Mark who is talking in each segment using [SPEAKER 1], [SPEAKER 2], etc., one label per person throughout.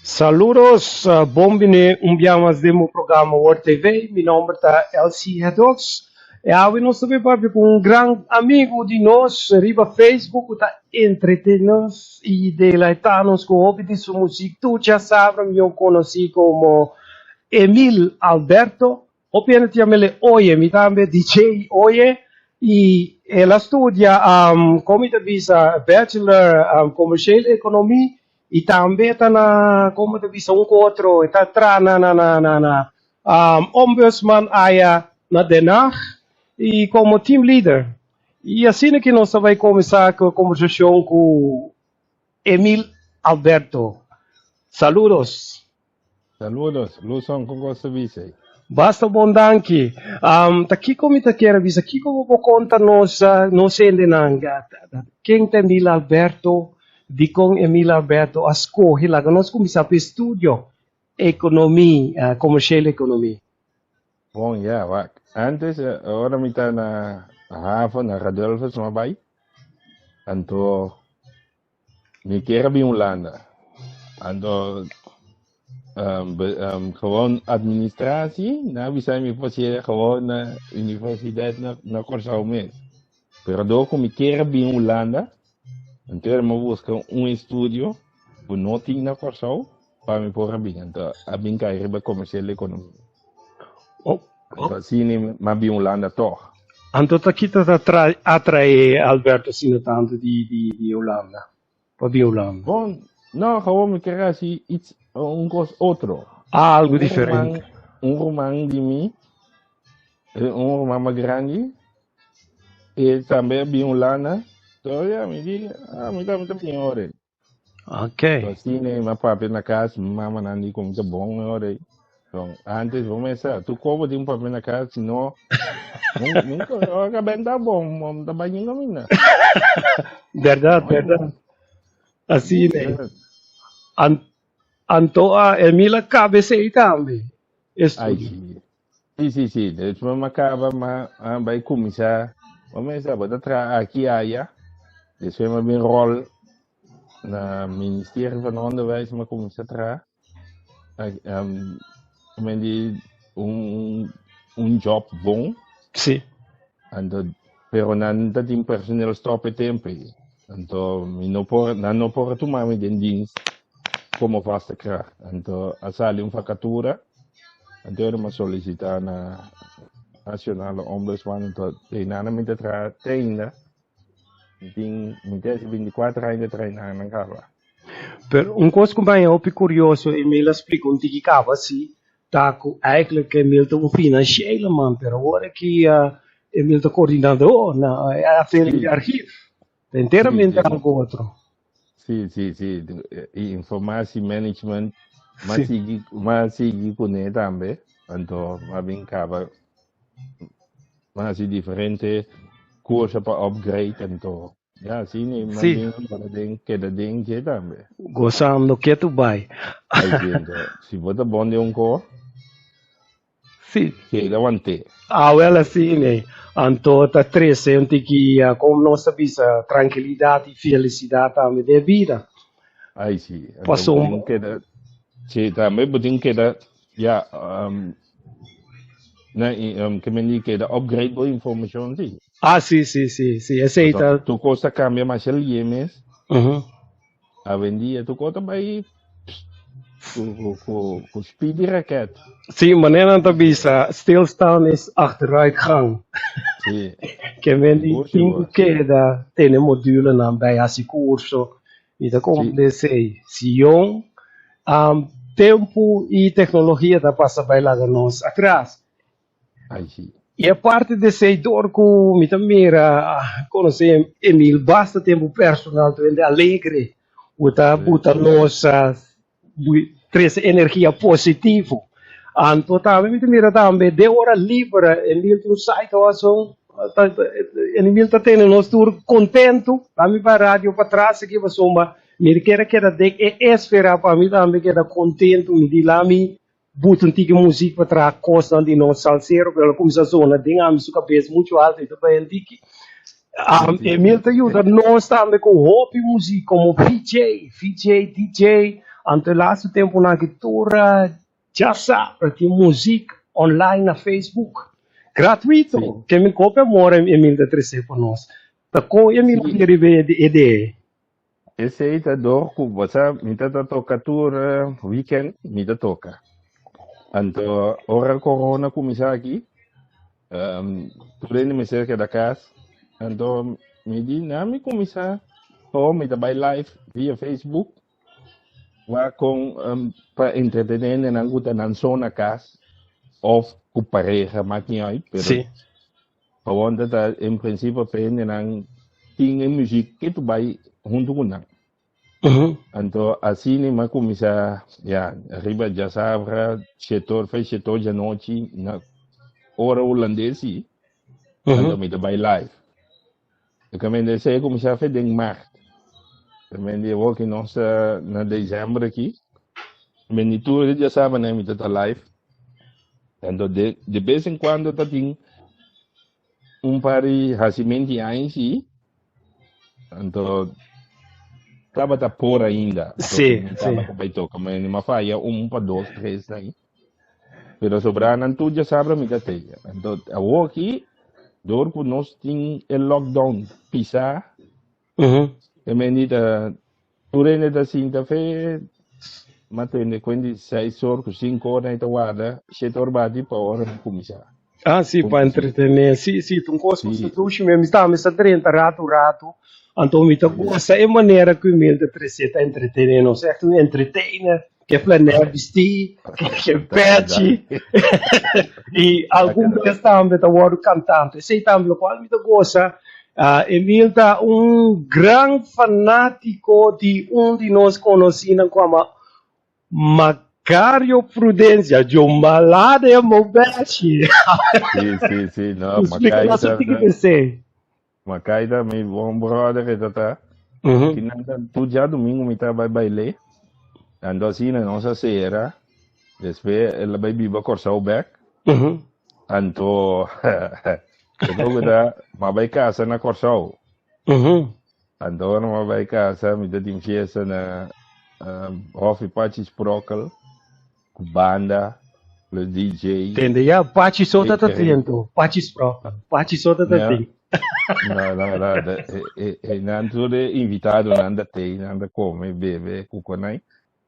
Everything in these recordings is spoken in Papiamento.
[SPEAKER 1] Saludos, bon bini un bia mas den bo programa Word TV. Mi nomber ta Elsie Hedox. E awe nos ta bin papia ku un gran amigu di nos riba Facebook ku ta entreten nos i deleita nos ku hopi di su muzik. Tur djasabra mihó konosí komo Emil Alberto. Hopi hende ta yam'el Oye, mi tambe DJ Oye. I el a studia, kon mi ta bisa, Bachelor Commercieel Economie i tambe ta na, kon mi ta bisa, un ku otro, e ta traha na na na na na Ombudsman aya na Den Haag i komo team leader. I asina ki nos ta bai kuminsá ku e kombersashon ku Emil Alberto. Saludos.
[SPEAKER 2] Saludos, Luson, kon kos ta bisa ei?
[SPEAKER 1] Basta bon danki. Ta kiko mi ta kier bisa? Kiko bo por konta nos, nos hendenan? Ken ta Emil Alberto? Dikon Emil Alberto a skohe? Laga nos kuminsá pa e studio ekonomi, komershel ekonomi.
[SPEAKER 2] Bon, ya, wak. Antes, ora mi ta na havo, na Radulphus, mi a bai. Anto, Mi kier a bin Hulanda. Anto gewoon administratie, nan a bisa mi por ser gewoon na universidad na na Kòrsou mes. Pero dor ku mi kier a bin Hulanda, anto mi a buska un estudio ku no tin na Kòrsou pa mi por a bin. Anto a bin kai riba komersial ekonomia.
[SPEAKER 1] Oh,
[SPEAKER 2] Anto asina mi a bin Hulanda tòg.
[SPEAKER 1] Anto ta kita ta atrae Alberto asina tantu di di di Hulanda, pa bin Hulanda?
[SPEAKER 2] Bon, no, gewoon mi ker hasi iets, un kos otro.
[SPEAKER 1] Ah, algu
[SPEAKER 2] Un ruman,
[SPEAKER 1] diferente.
[SPEAKER 2] un ruman di mi, un ruman mas grandi, e tambe a bin Hulanda. So ya, mi di, ah, mi tambe ta bin ora.
[SPEAKER 1] Ok.
[SPEAKER 2] So asina mi a papia na cas, mi mamanan di como ta bon ora ei. So, antes bo mesa, tu kobo tin un papia na cas, si no, nunca, ora ben ta bon, bo ta bai ningun caminda.
[SPEAKER 1] Berdad, berdad. Asina ei. Anto a Emil a caba esei tambe,
[SPEAKER 2] Ai,
[SPEAKER 1] estudio.
[SPEAKER 2] si. Si, si, si. Despues mi a caba, mi a bai cuminsa, bo mesa, bo ta traha aki aya. Despues mi a bin rol na Ministerio van Onderwijs, mi a cuminsa traha. Mi di un job bon. Anto, pero nan ta tin personeel stop e tempo ei. Anto, mi no por, nan no por a tuma mi den dienst como vaste kracht. Anto, a sali un vacatura. Anto, mi a solicita na Nationale Ombudsman. Anto, te nan mi ta traha te ainda. Mi tin, mi ta hasi 24 aña ta traha nan nan caba.
[SPEAKER 1] Pero un cos cu mi hopi curioso, Emil a splica un tiki caba si, ta cu eigenlijk Emil ta un financiële man, pero awor aki Emil ta coordinador na e afdeling di archief. Ta enteramente algo otro.
[SPEAKER 2] Si, si, si. E informatie management, m'a sigui, m'a sigui kuné tambe. Anto m'a bin kaba, m'a hasi diferente kurso pa upgrade, anto ya, asina m'a bin keda den, keda den dje tambe.
[SPEAKER 1] Gozando ketu bai.
[SPEAKER 2] Ai, si, anto, si bo ta bon den un ko, Keda want'é.
[SPEAKER 1] Ah, wel asina ei. Anto ta trese un tiki, kon nos ta bisa, trankilidat i felisidat tambe den e bida.
[SPEAKER 2] Ai, si. Anto bo tin keda, si, tambe bo tin keda, ya, na, ke men di keda upgrade bo informashon, si.
[SPEAKER 1] Ah, si, si, si, si, esei ta.
[SPEAKER 2] Tur kos ta kambia masha lie mes. Awendia tur kos ta bai ku speed di raket.
[SPEAKER 1] Sí, manera nan ta bisa, stilstaan is achteruitgang. Ke men di tin ku keda tene modulenan bai hasi kurso i ta komprende esei. Si yon tempu i teknologia ta pasa bai laga nos atras. I aparte di esei dor ku mi ta mira konosé Emil basta tempu personal ta hende alegre ku ta buta nos trese energia positivo. Anto tambe mi ta mira tambe den ora liber Emil tin un side hustle Emil ta tene nos tur kontentu. Ami bai radio patras aki pasobra mi kere keda den e esfera pa mi tambe keda kontentu mi di la mi Buta un tiki muzik pa traha kosnan di nos salsero, pero el a kuminsá zona den ami su kabes muchu altu, i ta bai un tiki. Emil ta yuda nos tambe ku hopi muzik komo VJ, VJ, DJ. Anto e laatste temponan aki tur djasabra tin muziek online na Facebook. Gratuito.
[SPEAKER 2] Sí.
[SPEAKER 1] Ke mi kope amor Emil ta trese pa nos. Ta kon Emil
[SPEAKER 2] Sí.
[SPEAKER 1] a riba e idee?
[SPEAKER 2] Esei ta dor ku bo sa mi ta ta toka tur weekend mi ta toka. Anto ora corona kuminsá aki tur hende mester keda kas. Anto mi di na mi kuminsá o mi ta bai live via Facebook wak kon pa entretené hendenan ku ta nan so na kas òf ku pareha mak ni uit pero
[SPEAKER 1] Sí.
[SPEAKER 2] Pawon ta ta en prinsipio pa hendenan tin e muziek ke tu bai huntu ku nan. Anto asina mi a kuminsá ya riba djasabra shetor fe shetor djanochi na ora hulandes si anto mi ta bai live. E kaminda esei a kuminsá fe den mart. Kaminda awor ki nos ta na desèmber aki mi tur e djasabranan mi ta ta live. Anto de, de bes en cuando ta tin un par di hacimento di aña sí. Anto tabata por ainda. Anto
[SPEAKER 1] Sí,
[SPEAKER 2] mi
[SPEAKER 1] sí.
[SPEAKER 2] tabata bai toca, ma mi falla un pa dos, tres ahí. Pero sobra nan tur ya sabra mi ta te. Anto awor aki, door ku nos tin e lockdown pisá, e men ta Tur hende ta sinta fe, m'a tende kuen di seis or ku sinku or nan ta warda, shete or bati pa ora nan kuminsá.
[SPEAKER 1] Ah, sí, pa entretené. Sí, sí, ta un kos ku sta dushi mes. Mi sta, mi sta drenta ratu ratu, anto mi ta gosa e manera ku Emil ta trese ta entretené nos. Ègt un entertainer, ke flanel bistí, ke pèchi, i algun bes tambe ta wòrdu kantante. Esei tambe lokual mi ta gosa. Emil ta un gran fanátiko di un di nos konosínan ku ama Macario Prudencia, Djo malade e mobeshi.
[SPEAKER 2] Sí, sí, sí, no,
[SPEAKER 1] Explica
[SPEAKER 2] Macay
[SPEAKER 1] nos un
[SPEAKER 2] ta,
[SPEAKER 1] tiki di esei.
[SPEAKER 2] Macay ta mi bon brother e ta ta. Kinan ta tur djadumingu mi ta bai bail'é. Anto asina nos a sera, despues el a bai biba Kòrsou bèk. Anto e loco ta, m'a bai casa na Kòrsou. Anto ora m'a bai casa mi ta tin fiesta na Hòfi Pachi Sprokkel ku banda plus DJ.
[SPEAKER 1] Tende ya, Pachi so ta ta tin anto, Pachi Sprokkel, Pachi so ta ta tin.
[SPEAKER 2] No, no, no, e nan tur e invitadonan ta tei, nan ta kome, bebe ku konai.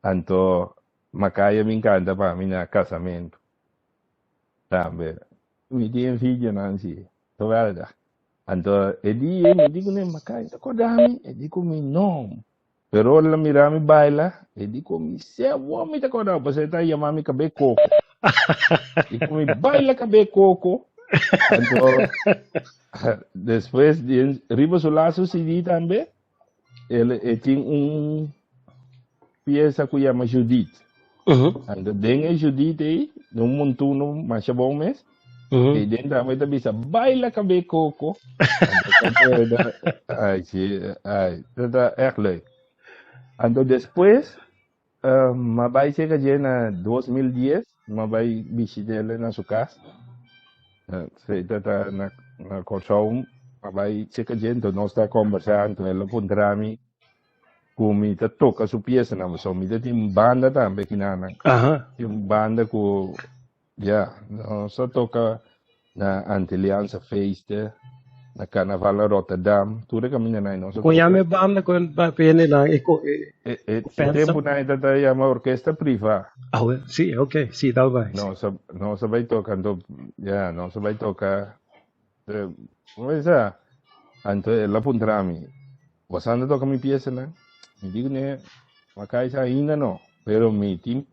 [SPEAKER 2] Anto Makaya bin kanta pa mi na kasamentu. Tambe. Mi tin e videonan si. Geweldig. Anto e dia mi di kuné, Makaya ta korda mi? E di ku mi no. Pero ora el a mira mi baila, e di ku mi, Se awor mi ta korda bo, pasobra e ta yama mi kab'é koko. Di ku mi baila kab'é koko. Anto despues di riba su laatste CD tambe, el e tin un pieza ku yama Judith. Anto den e Judith ei, den un montuno masha bon mes, ei den tambe ta bisa baila kab'é koko. Anto ta ta ai si ai ta ta echt leuk. Anto despues m'a bai cerca dje na 2010, m'a bai bishit'el na su kas. Sí, ta ta na na Kòrsou, m'a bai cerca dje, anto nos ta kombersá, anto el a puntra mi ku mi ta toka su piesanan, pasobra mi ta tin banda tambe kinanan. Tin un banda ku ya, nos a toka na Antilliaanse Feesten, na Carnaval na Rotterdam, tur e kamindanan nos a
[SPEAKER 1] Kon
[SPEAKER 2] toka.
[SPEAKER 1] yama e banda ku e hendenan e ko e
[SPEAKER 2] E e e
[SPEAKER 1] fans?
[SPEAKER 2] tempunan e ta ta yama orkesta priva.
[SPEAKER 1] Ah, wel, si, oké, si, tal bai. Si.
[SPEAKER 2] Nos a nos a bai toka anto ya, nos a bai toka eh, como bisa? Anto el a puntra mi, Bo sa anda toka mi piesanan? Mi di kuné, Makai sa ainda no, pero mi tin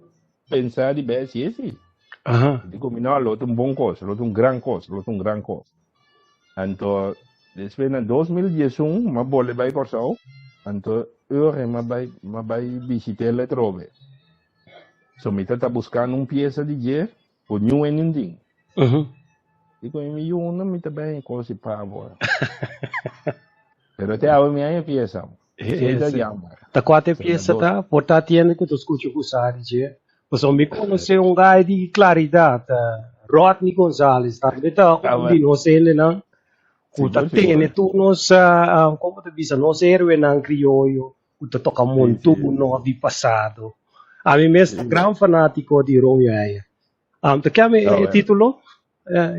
[SPEAKER 2] pensa di bes si esi.
[SPEAKER 1] Aha.
[SPEAKER 2] Mi di ku mi no, lo ta un bon kos, lo ta un gran kos, lo ta un gran kos. Anto despues na 2011 m'a bole bai Kòrsou, anto ora m'a bai m'a bai bishit'el atrobe. So mi ta ta buskando un piesa di dje ku niun hende no tin. Di ku mi yuna mi ta bai kos di pabo. Pero te awe mi haña piesa. Esei ta jammer.
[SPEAKER 1] Ta kua te piesa ta? Por ta tiende ku ta skucha ku sa di dje. Pasobra mi konosé un gai di Klaridat, Rodney Gonzales, tambe ta un di nos hendenan ku ta tene tur nos, komo ta bisa, nos héroenan krioyo ku ta toka montuno di pasado. Ami mes ta gran fanátiko di Romeo Heyer. Ta keme e título?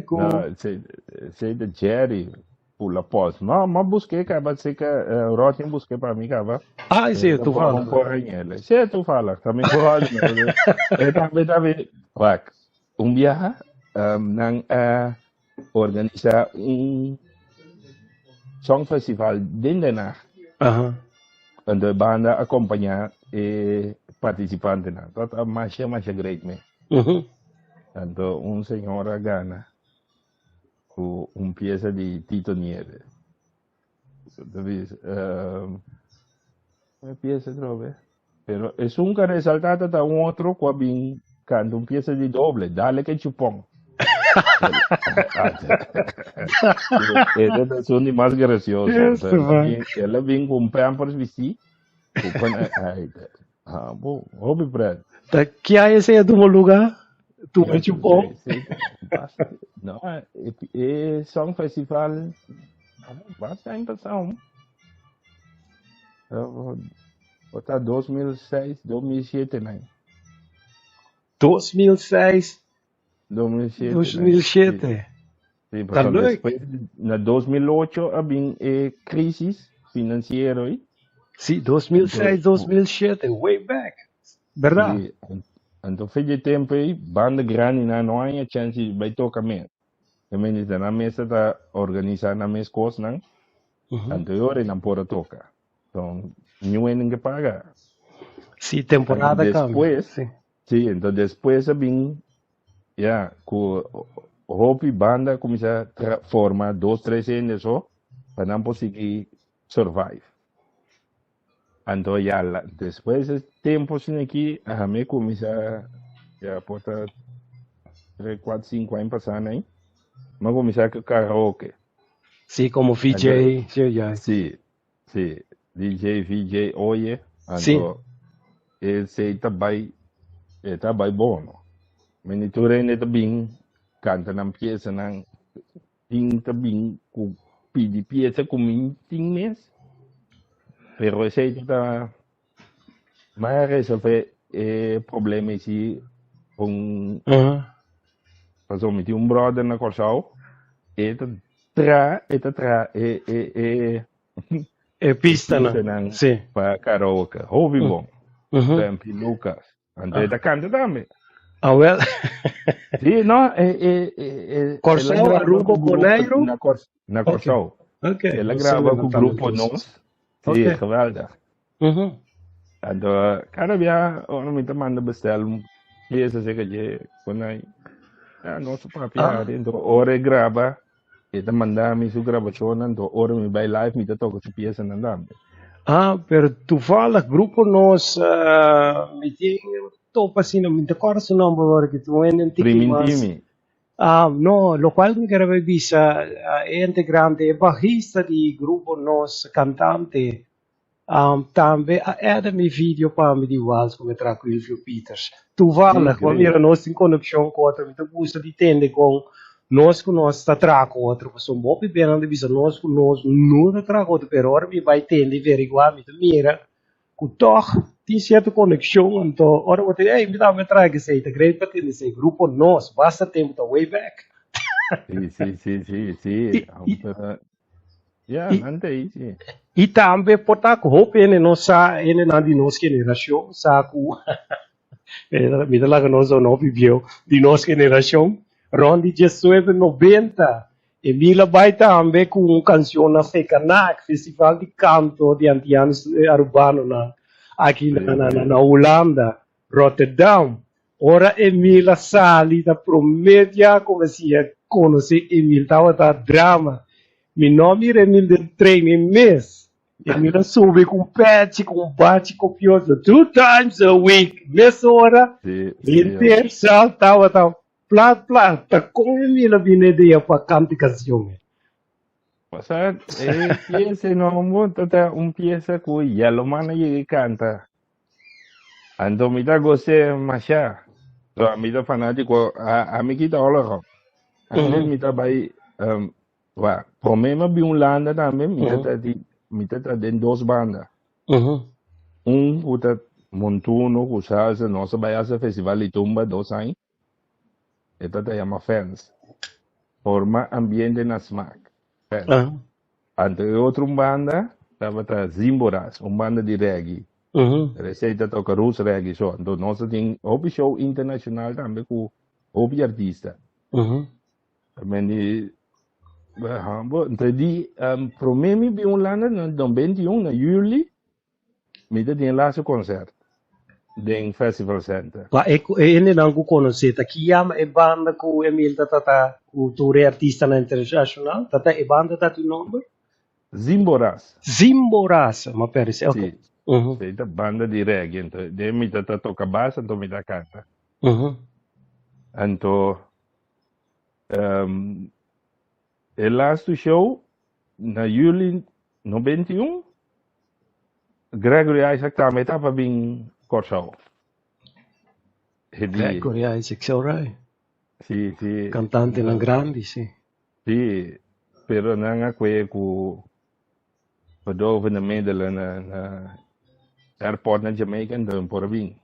[SPEAKER 2] Ku. No, sei de Jerry Pula Pos. No, ma busquei caba, sei que Rodney busquei para mim caba.
[SPEAKER 1] Ah, sim, tu fala.
[SPEAKER 2] Sim, tu fala. Também com Rodney. Eu também, também. Wak, un biaha, nan a organisa un songfestival den Den Haag. Anto e banda a acompaña e participantenan. Dat a masha, masha great mes. Anto un señora a gana cu un pieza di Tito Nieves. E pieza trobe. Pero esun ka resalta ta un otro ku a bin kanta un pieza di doble, Dale que chupon. Ese ta esun di mas gracioso.
[SPEAKER 1] Este man.
[SPEAKER 2] El a bin ku un pampers bisti. Ku con ay, ah, bo, hopi pret.
[SPEAKER 1] Ta kia ese a tuma luga? Tuma chupon?
[SPEAKER 2] No, e Song Festival, basta aña pasado. Ota 2006, 2007 nan.
[SPEAKER 1] 2006?
[SPEAKER 2] 2007.
[SPEAKER 1] 2007.
[SPEAKER 2] Sí, Ta pasobra leuk. despues na 2008 a bin e crisis financiero ei.
[SPEAKER 1] Sí, 2006, 2007, way back. Berdad?
[SPEAKER 2] Sí, anto fe dje tempo ei banda grandinan no haña chance di bai toca mes. Te mende ta nan mes ta organisa nan mes cosnan. Anto e ora nan por a toca. Enton, niun hende ke paga.
[SPEAKER 1] Sí, temporada
[SPEAKER 2] Anto cambia. despues, Sí. sí, enton despues a bin, ya, cu hopi banda a cuminsa tra forma dos, tres hende so, pa nan por sigui survive. Anto ya, la, despues e tempo asina aki, ami a cuminsa, ya por ta tres, cuatro, cinco aña pasa na ahí, mi a cuminsa cu karaoke.
[SPEAKER 1] Sí, como VJ, sí, ya.
[SPEAKER 2] Sí, sí, DJ, VJ, oye, anto esey ta bay, e ta bay bono. Meni tur hende ta bin canta nan piesanan, tin ta bin cu pidi piesa cu mi tin mes, pero esey ta mas resolve e problema esi con pasobra mi tin un brother na Kòrsou, e ta tra, e ta tra e e e
[SPEAKER 1] E pistanan, pistanan
[SPEAKER 2] sí. pa karaoke. Hopi bon. Pempi Lucas. Anto e ta kanta tambe.
[SPEAKER 1] Ah, wel.
[SPEAKER 2] Sí, no, e e e e el a
[SPEAKER 1] Kòrsou, graba Aruba,
[SPEAKER 2] ku grupo
[SPEAKER 1] Boneiru?
[SPEAKER 2] na Kòrs na Kòrsou.
[SPEAKER 1] Ok,
[SPEAKER 2] El a
[SPEAKER 1] no
[SPEAKER 2] graba
[SPEAKER 1] sabía
[SPEAKER 2] ku
[SPEAKER 1] no tambe
[SPEAKER 2] grupo
[SPEAKER 1] entonces.
[SPEAKER 2] Nos. Sí,
[SPEAKER 1] Ok.
[SPEAKER 2] geweldig. Anto kada bia ora mi ta manda bestel un pieza así dje con ai ah, nos a papia
[SPEAKER 1] Ah.
[SPEAKER 2] adentro ora e graba e ta manda mi su grabacionnan anto ora mi bai live mi ta toca su piezanan tambe.
[SPEAKER 1] Ah, pero toevallig grupo nos mi tin topa asina, mi ta corda su nomber ora ki tu hende un tiki mas.
[SPEAKER 2] Primintimi.
[SPEAKER 1] Ah, no, locual mi kere bai bisa e integrante, e bajista di grupo nos, cantante, Tambe a edit mi video pa mi di wals ku mi traha ku Ilvio Pieters. Toevallig, bo mira nos tin konekshon ku otro, mi ta gusta di tende kon nos ku nos ta traha ku otro, pasobra hopi bianan ta bisa nos ku nos no ta traha ku otro, pero ora mi bai tende i veriguá mi ta mira ku tòg tin sierto konekshon, anto ora bo ta ey mi tambe a traha esei, ta great pa tende esei, grupo nos, basta tempu ta way back.
[SPEAKER 2] Sí, sí, sí, sí, sí. Ja,
[SPEAKER 1] I,
[SPEAKER 2] nan ta ei, sí.
[SPEAKER 1] i tambe por ta ku hopi hende no sa, hendenan di nos generashon sa ku mi ta laga nos dona hopi bieu, di nos generashon, rond di diesnuebe nobenta, Emil a bai tambe ku un kanshon na Fekanak, Festival di Kanto di Antianos Arubanonan, aki na, na, na, na Hulanda, Rotterdam. Ora Emil a sali ta prome bia ku mi siña konosé Emil tabata drama. Mi no a mira Emil den trein e mes. Emil a subi ku un pechi ku un bachi kopioso two times a week. Mesora henter sal tabata plat plat. Ta kon Emil a bini idea pa kanta e kansion ei?
[SPEAKER 2] Pasa e piesa no ta un piesa ku Yellowman a yega kanta. Anto mi ta gost'é mashá. So ami ta fanátiko, a ami kita all around. Antes mi ta bai, um, wa, promé mi a bin Hulanda tambe, mi ta ta di, mi ta ta den dos banda. Un ku ta Montuno ku salsa, nos a bai hasi festival di tumba 2 aña. E ta yama Fans. Forma ambiente na Smaak. Fans. Anto e otro un banda tabata Zimboras, un banda di reggae. Esei ta toka roots reggae so. Anto nos tin hopi show internashonal tambe ku hopi artista. Tambe di anto di promé mi bin Hulanda na 21 na yüli mi ta tin laatste concert den Festival Center.
[SPEAKER 1] Pa e hendenan ku konosé, ta ki yama e banda ku Emil ta trata ku tur e artistanan internashonal? Ta ta e banda ta tin nòmber?
[SPEAKER 2] Zimboras.
[SPEAKER 1] Zimboras, m'a pèrdè, ok.
[SPEAKER 2] Sí. Sí, ta banda di reggae. Anto, den mi ta toka bas, anto mi ta kanta. Anto, e laatste show na yüli 91, Gregory Isaac tambe tabata bin Kòrsou.
[SPEAKER 1] Gregory Isaac, alright.
[SPEAKER 2] Sí.
[SPEAKER 1] Kantantenan grandi, sí.
[SPEAKER 2] Sí, pero nan a kue ku verdovende middelen na airport na Jamaica, anto por a bin.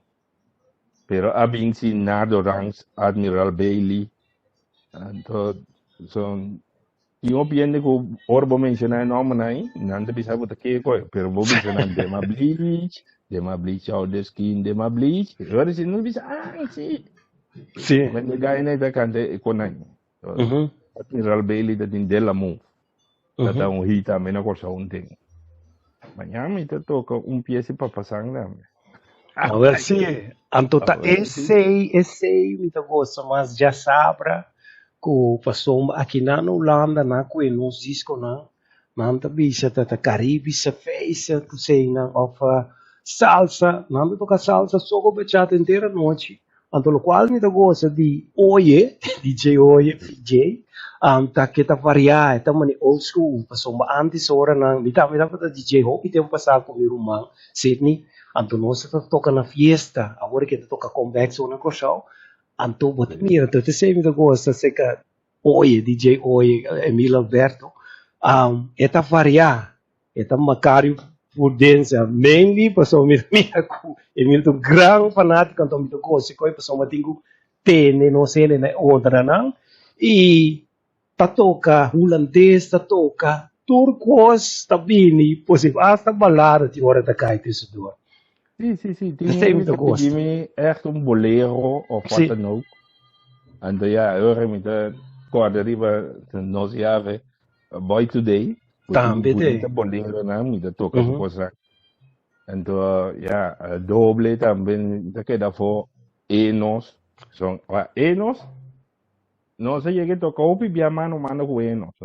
[SPEAKER 2] Pero a bin si Nardo Ranks, Admiral Bailey, anto son tin hopi hende ku ora bo menshoná e nòmbernan ei, nan ta bisa bo ta keko, pero bo menshoná Dema Bleach, Dema Bleach out the skin, Dema Bleach, ora si nan bisa, ah, sí. Men de guy nei ta kanta e konai. Admiral Bailey ta tin De La Move. Ta un hit tambe na Kòrsou un ten. Mañana mi ta toka un piesa di Papa Sang tambe.
[SPEAKER 1] Awel sí, anto ta esei, esei mi ta gosa mas djasabra ku pasobra akinan na Hulanda nan ku e nos diskonan nan ta bisa ta ta Caribische feesten kuseinan òf salsa, nan ta toka salsa soko bachata henter anochi. Anto lokual mi ta gosa di oye, DJ Oye, VJ, ta ke ta variá, e ta mane old school, pasobra antes oranan, mi tambe tabata DJ hopi tempu pasá ku mi ruman Sidney, anto nos ta toka na fiesta, awor ke ta toka comeback so na Kòrsou, anto bo ta mira, anto esei mi ta gosa aserka Oye, DJ Oye, Emil Alberto, e ta variá, e ta Macario Prudencia, mainly pasobra mi ta mira ku Emil ta un gran fanátiko, anto mi ta gosa ku e pasobra tin ku tene nos hende na e odranan i ta toka hulandes, ta toka tur kos ta bini posibel, asta balada tin ora ta kai tussendoor.
[SPEAKER 2] Sí, tin hende ta pidi mi echt un bolero of wat dan ook. Anto ja, ora mi ta kòrda riba nos yave Boy Today.
[SPEAKER 1] Tambe te.
[SPEAKER 2] Bunita boleronan mi ta toka su kosnan. Anto ja, doble tambe mi ta keda afó Enos. Son, Enos, nos a yega toka hopi bia mano mano ku Enos.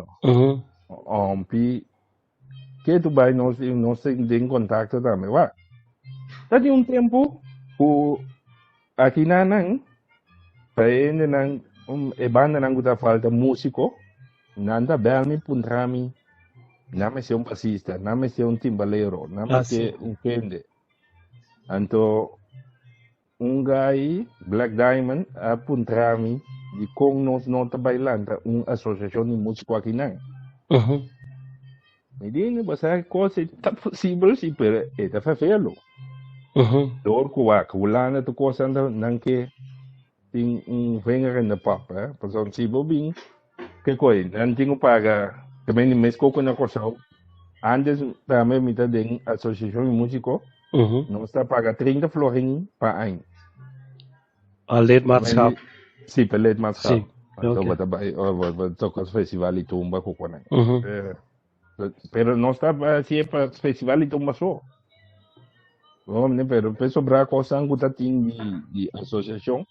[SPEAKER 2] Ompi Ke tu bai nos nos den kontakto tambe. Wak, ta tin un tempu ku aki na nan pa e hendenan e bandanan ku ta falta músiko, nan ta bel mi puntra mi, nan mester un basista, nan mester un timbalero, nan mester un hende. Anto un guy, Black Diamond, a puntra mi dikon nos no ta bai lanta un asosiashon di músiko aki nan. Mi di, bo sa kos e ta posibel si, pero e ta ferfelu. Dor ku wak, Hulanda tur kos nan ke tin un vinger in de pap, eh. Pasobra si bo bin, ke koi, nan tin ku paga, te mende mes koko na Kòrsou. Antes tambe mi ta den asosiashon di músiko. Nos ta paga 30 florin pa aña.
[SPEAKER 1] A lidmaatschap.
[SPEAKER 2] Sí, pa lidmaatschap. Sí, Anto bo ta bai, bo toka festival di tumba ku konai. Pero nos ta hasié pa festival di tumba so. No, pero pe sobrá kosnan ku ta tin di asosiashon,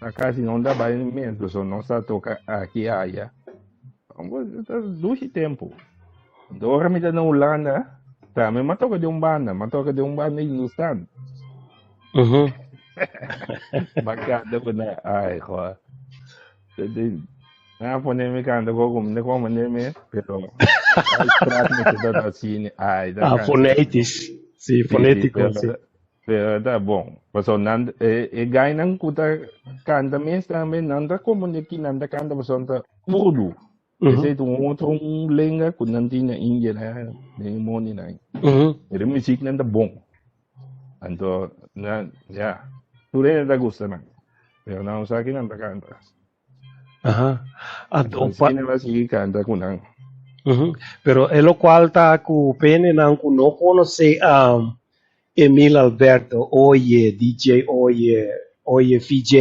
[SPEAKER 2] ta kasi no ta bai mes, so nos ta toka aki aya. Ta dushi tempu. Anto ora mi ta na Hulanda, tambe mi a toka den un banda, mi a toka den un banda Hindustan. Mi a kanta ku nan, ai goh. Nan a pone mi kanta koko, mi no komprende mes, pero uitspraak mi ta ta asina, ai ta
[SPEAKER 1] Ah, kanta. fonetisch. Sí,
[SPEAKER 2] Sí, sí,
[SPEAKER 1] fonético,
[SPEAKER 2] pero
[SPEAKER 1] sí.
[SPEAKER 2] pero ta bon. Pasobra nan e gainan ku ta kanta mes tambe nan ta komprende ki nan ta kanta pasobra ta Urdu. Esei ta un otro un lenga ku nan tin na India na den e mondinan. Pero e muzieknan ta bon. Anto nan ya tur hende ta gusta nan pero nan no sa ki nan ta kanta.
[SPEAKER 1] Aha.
[SPEAKER 2] Anto
[SPEAKER 1] Anto pa
[SPEAKER 2] asina nan a sigui kanta ku nan.
[SPEAKER 1] Ujú. Pero e lokual ta ku pendenan ku no konosé Emil Alberto, Oye, DJ Oye, Oye VJ,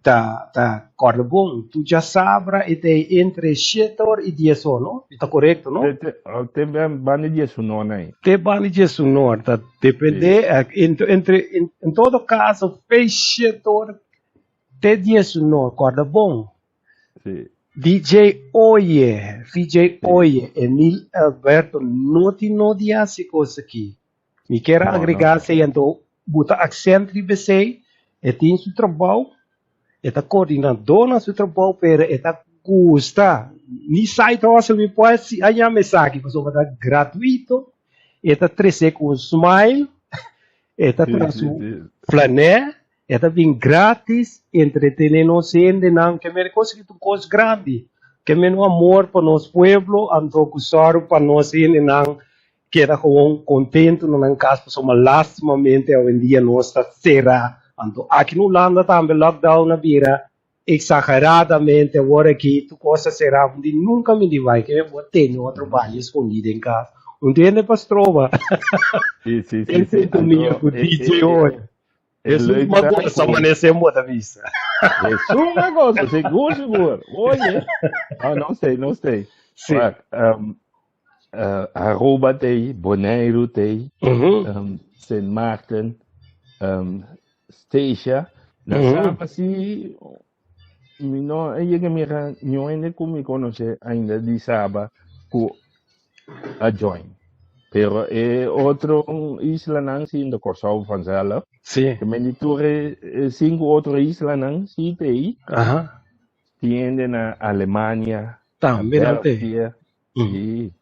[SPEAKER 1] ta ta kòrda bon, tu djasabra e ta ei entre shete or i dies or, no? Mi ta korekto, no?
[SPEAKER 2] Te te te banda di dies un or na ei.
[SPEAKER 1] Te banda di dies un or, ta depende, entre entre en todo kaso fe shete or Te 19, kòrda bon.
[SPEAKER 2] Sí.
[SPEAKER 1] DJ Oye, VJ
[SPEAKER 2] Sí.
[SPEAKER 1] Oye, Emil Alberto no tin no di hasi kos aki. Mi kier
[SPEAKER 2] No, no.
[SPEAKER 1] agregá esei anto bo ta aksènt riba esei, e tin su trabou, e ta koordinadó na su trabou pero e ta gusta. Ni side hustle mi por hasi a yama esaki pasobra ta gratuito, e ta trese ku un smile, e ta
[SPEAKER 2] Sí,
[SPEAKER 1] traha
[SPEAKER 2] sí,
[SPEAKER 1] su
[SPEAKER 2] sí.
[SPEAKER 1] flanè. E ta bin gratis entretene nos hendenan, ke men kos ki ta un kos grandi, ke men un amor pa nos pueblo, anto ku sòru pa nos hendenan keda gewoon kontentu na nan kas, pasobra lastimamente awendia nos ta será, anto aki na Hulanda tambe lockdown a bira eksageradamente, awor aki tur kos ta será, un di nunka mi di bai, ke men bo a tene otro baño skondí den kas, un hende pa stroba
[SPEAKER 2] Sí, sí, sí,
[SPEAKER 1] den
[SPEAKER 2] sí.
[SPEAKER 1] sintonia
[SPEAKER 2] Anto
[SPEAKER 1] ku
[SPEAKER 2] e, e,
[SPEAKER 1] DJ
[SPEAKER 2] e,
[SPEAKER 1] Oye.
[SPEAKER 2] e
[SPEAKER 1] Es
[SPEAKER 2] leuk
[SPEAKER 1] uma
[SPEAKER 2] ta
[SPEAKER 1] gosa
[SPEAKER 2] ku
[SPEAKER 1] amanece bo ta bisa.
[SPEAKER 2] Es uma gosa, sigur, sigur. Oye, oh, no sei, no sei.
[SPEAKER 1] Sí.
[SPEAKER 2] Wak, Aruba tei, Boneiru tei, Sint Maarten, Statia. Na Saba si, mi no a yega mira niun hende ku mi konosé ainda di Saba ku a join. Pero e otro islanan si, de Kòrsou vanzelf.
[SPEAKER 1] Sí.
[SPEAKER 2] Ke men di tur e sinku otro islanan si t'ei. Tin hende na Alemania, na
[SPEAKER 1] Tambe nan t'ei.
[SPEAKER 2] België. Sí.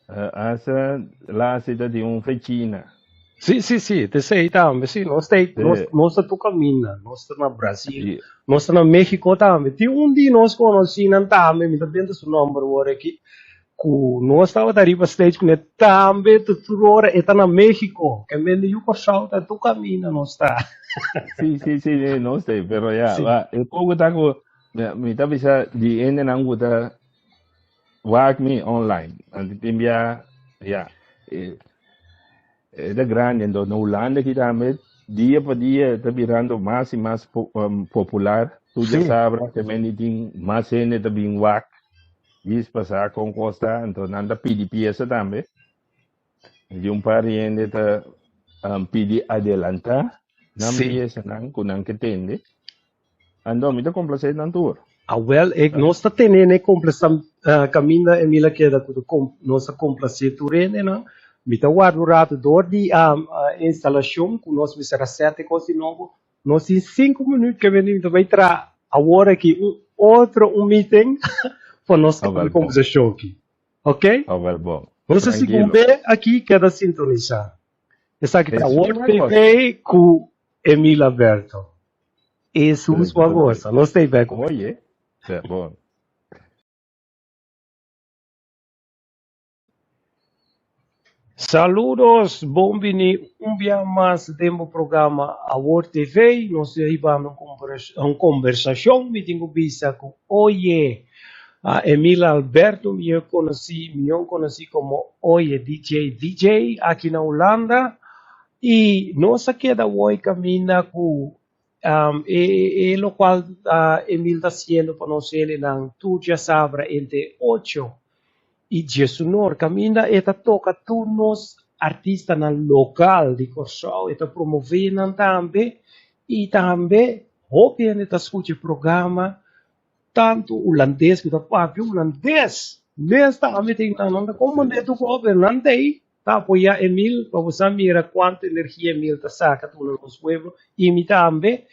[SPEAKER 2] Hasta laatste ta tin un fe China.
[SPEAKER 1] Sí, sí, sí, te sei tambe, sí, nos ta, nos, nos ta tur caminda, nos ta na Brasil, nos ta na Mexico tambe. Tin un di nos conocinan tambe, mi ta benta su nomber awor aki, cu nos tabata riba stage cune tambe, tur tur ora e ta na Mexico, ke men di yu Corsou ta tur caminda nos ta.
[SPEAKER 2] Sí, sí, sí, nos ta, pero ya, va, e poco ta cu, mi ta bisa di hendenan cu ta Wak mi online. Anto tin bia, ya, e, e ta grandi. Anto na Hulanda aki tambe, dia pa dia ta birando mas i mas po, popular. Tu ya sabra te men di tin mas hende ta bin wak. Dis pasá kon kos ta, anto nan ta pidi piesa tambe. Di un par di hende ta pidi adelantá nan piesanan ku nan ke tende. Anto mi ta komplasé nan tur.
[SPEAKER 1] Awel, e nos ta tene n'e komplesa kaminda Emil a keda ku ta nos ta komplasé tur hendenan. Mi ta warda un ratu dor di instalashon ku nos mester a sèt e kos di nobo. Nos tin sinku minüt ke bini mi ta bai traha awor aki un otro un meeting pa nos kaba e kombersashon aki. Ok?
[SPEAKER 2] Awel bon.
[SPEAKER 1] Nos a sigui un
[SPEAKER 2] Trankilo.
[SPEAKER 1] be aki keda sintonisá. Esaki ta
[SPEAKER 2] Hesus
[SPEAKER 1] World
[SPEAKER 2] a
[SPEAKER 1] TV
[SPEAKER 2] gosa.
[SPEAKER 1] ku Emil Alberto. Hesus a gosa. Nos ta bek.
[SPEAKER 2] Oye, ta bon.
[SPEAKER 1] Saludos, bon bini un bia mas den bo programa Awor TV. Nos ta hibando un kombersashon, mi tin ku bisa ku Oye Emil Alberto, mihó konosí, mihó konosí komo Oye DJ DJ aki na Hulanda. I nos a keda awor kaminda ku e lokual Emil ta hasiendo pa nos hendenan tur djasabra entre ocho i diesunor kaminda e ta toka tur nos artistanan lokal di Kòrsou, e ta promové nan tambe i tambe hopi hende ta skucha e programa tantu hulandes ku ta papia hulandes mes tambe tin nan, nan ta komprondé tur kos pero nan ta ei ta apoyá Emil pa bo sa mira kuantu energia Emil ta saka duna nos pueblo i mi tambe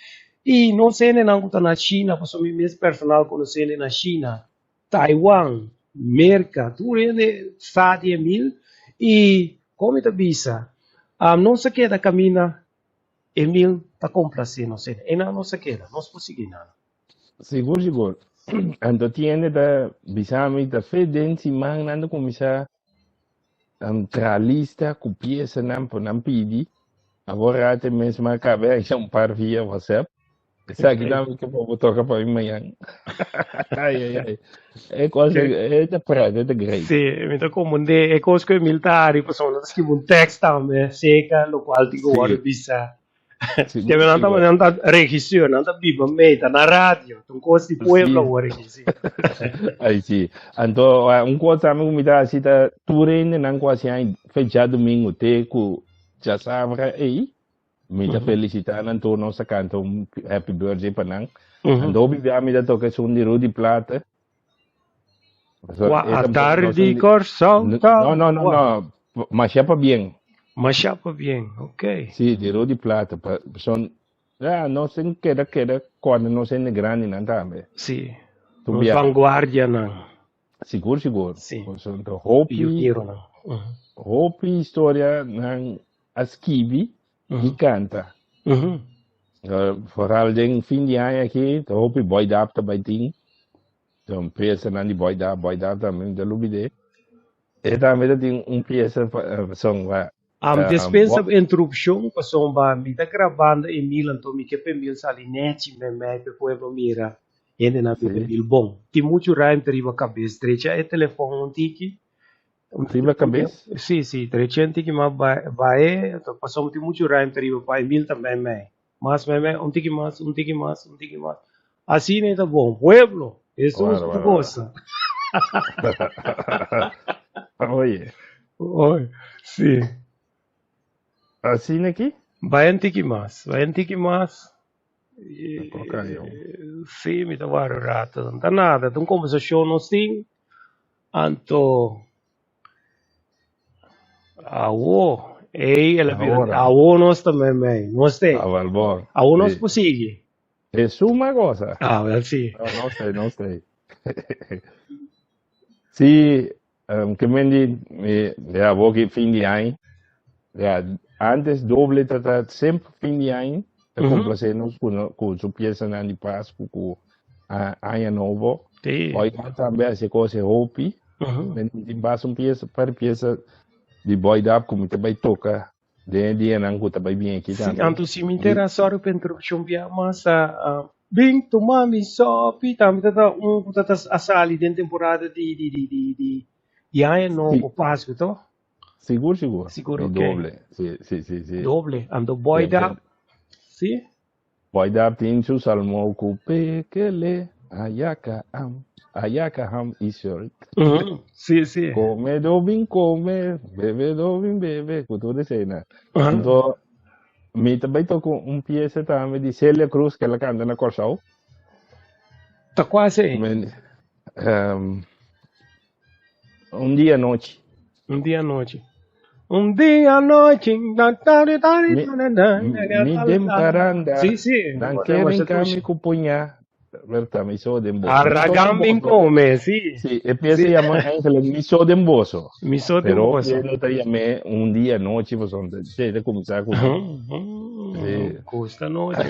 [SPEAKER 1] i nos hendenan ku ta na China pasobra mi mes personal konosé hende na China Taiwan, Merka, tur hende sa di Emil i kon mi ta bisa nos a keda kaminda Emil ta komplasé nos hende einan nos a keda nos por sigui nan.
[SPEAKER 2] Sigur sigur. Anto tin hende ta bisa mi ta fe den siman nan ta kuminsá traha lista ku piesanan pa nan pidi. Agora até mesmo acabei a um par via WhatsApp. Esaki tambe ke bo toka pa mi mañan. Ai, ai, ai. E kos, e ta pret, e ta great.
[SPEAKER 1] Sí, mi ta komprendé. E kos ku Emil ta hari pasobra nan ta skibi un tekst tambe seka lokual tin ku wòrdu bisa.
[SPEAKER 2] Sigur,
[SPEAKER 1] Nan ta
[SPEAKER 2] sigur.
[SPEAKER 1] nan ta regisseur, nan ta biba mee, ta na radio. Ta un kos di pueblo
[SPEAKER 2] Sí.
[SPEAKER 1] awor aki, sí.
[SPEAKER 2] Ai, sí. Anto, un kos tambe ku mi ta hasi ta tur hendenan ku hasi ai fe djadumingu te ku djasabra ei, Mi ta felicita nan tur nos a canta un happy birthday pa nan. Anto hopi bia mi ta toca esun di Rudy Plata. So,
[SPEAKER 1] Wa
[SPEAKER 2] e tampoco
[SPEAKER 1] atar
[SPEAKER 2] no
[SPEAKER 1] di
[SPEAKER 2] son di-
[SPEAKER 1] Kòrsou
[SPEAKER 2] No,
[SPEAKER 1] ta
[SPEAKER 2] no, no, no,
[SPEAKER 1] wa.
[SPEAKER 2] no. Masha pa bien.
[SPEAKER 1] Masha pa bien, ok.
[SPEAKER 2] Sí, di Rudy Plata. Pa, son, ja, nos tin keda keda cuando nos hende grandi nan tambe.
[SPEAKER 1] Sí.
[SPEAKER 2] Tu
[SPEAKER 1] Nos
[SPEAKER 2] bia.
[SPEAKER 1] vanguardianan.
[SPEAKER 2] Sigur, sigur.
[SPEAKER 1] Sí.
[SPEAKER 2] Son to hopi,
[SPEAKER 1] Pioneronan. Mhm.
[SPEAKER 2] hopi historia nan a skibi i kanta. Vooral den fin di aña aki, ta hopi Boy Dap ta bai tin. Un piesanan di Boy Dap, Boy Dap tambe mi ta lubid'é. E tambe ta tin un piesa pa son pa
[SPEAKER 1] Despensa pa interupshon pasobra mi ta grabando Emil anto mi ke pa Emil sali nechi meimei pa e pueblo mira hendenan bira Emil bon. Tin muchu ruimte riba kabes, drecha e telefon un tiki.
[SPEAKER 2] Riba kabes?
[SPEAKER 1] Sí, sí, drecha un tiki mas bae, anto pasobra tin muchu ruimte riba pa Emil ta meimei. Mas meimei, un tiki mas, un tiki mas, un tiki mas. Asina e ta bon. Pueblo, Hesus ta gosa.
[SPEAKER 2] Oye.
[SPEAKER 1] Oye, sí.
[SPEAKER 2] Asina aki?
[SPEAKER 1] Bai un tiki mas, bai un tiki mas. Sí, mi ta wara un rato. No ta nada, ta un kombersashon nos tin. Anto, awo, ey, el a bira,
[SPEAKER 2] Ahora.
[SPEAKER 1] awo nos ta meimei, nos te.
[SPEAKER 2] Ah, wel bon.
[SPEAKER 1] Awo nos
[SPEAKER 2] Sí.
[SPEAKER 1] por sigui.
[SPEAKER 2] Es suma cosa.
[SPEAKER 1] Ah, wel sí.
[SPEAKER 2] No, no sé, no sé. Sí, ke men di, mi, ja, bo ki fin di aña, ja, antes doble ta ta semper fin di aña, ta complacer nos cu, no, cu su piesanan di Pascu, cu Aña Nobo.
[SPEAKER 1] Sí.
[SPEAKER 2] Boy Dap tambe haci cosa hopi. Men tin basta un pieza, par di pieza di Boy Dap cu mi ta bay toca den e dianan cu ta bay bien aki
[SPEAKER 1] Sí,
[SPEAKER 2] tambe.
[SPEAKER 1] anto si mi intera, sorry pa interrupcion bia, mas Bin tuma mi sopi tambe ta ta un cu ta ta a sali den temporada di di di di di di Aña Nobo, Pascu, to?
[SPEAKER 2] Sigur, sigur.
[SPEAKER 1] Sigur,
[SPEAKER 2] E
[SPEAKER 1] ok.
[SPEAKER 2] doble. Sí, sí, sí, sí.
[SPEAKER 1] Doble. Anto Boy Dap, sí?
[SPEAKER 2] Boy Dap tin su salmo cu pekele, ayaka am, ayaka ham y shirt.
[SPEAKER 1] Sí, sí.
[SPEAKER 2] Come do bin come, bebe do bin bebe, cu tur esena. Anto, mi ta bay toca un pieza tambe di Celia Cruz, que la canta na Corsou.
[SPEAKER 1] Ta cua esey?
[SPEAKER 2] Men, Un dia anochi.
[SPEAKER 1] Un dia anochi. Un dia anochi. Na, ta, ta, ta,
[SPEAKER 2] Mi,
[SPEAKER 1] ta, na, na, na,
[SPEAKER 2] mi
[SPEAKER 1] ta,
[SPEAKER 2] den
[SPEAKER 1] ta.
[SPEAKER 2] paranda.
[SPEAKER 1] Sí, sí.
[SPEAKER 2] Nan
[SPEAKER 1] Bo
[SPEAKER 2] keren
[SPEAKER 1] ta
[SPEAKER 2] kami
[SPEAKER 1] tushi.
[SPEAKER 2] ku puña. Berta, mi so den boso. Mi so den
[SPEAKER 1] Arragan bin
[SPEAKER 2] boso.
[SPEAKER 1] come, sí.
[SPEAKER 2] Sí, e pieza
[SPEAKER 1] Sí.
[SPEAKER 2] llama eigenlijk Mi so den boso.
[SPEAKER 1] Mi so den
[SPEAKER 2] Pero
[SPEAKER 1] boso.
[SPEAKER 2] no ta llamé un dia anochi, pasobra sí, ta kuminsá ku Sí.
[SPEAKER 1] Gusta nochi.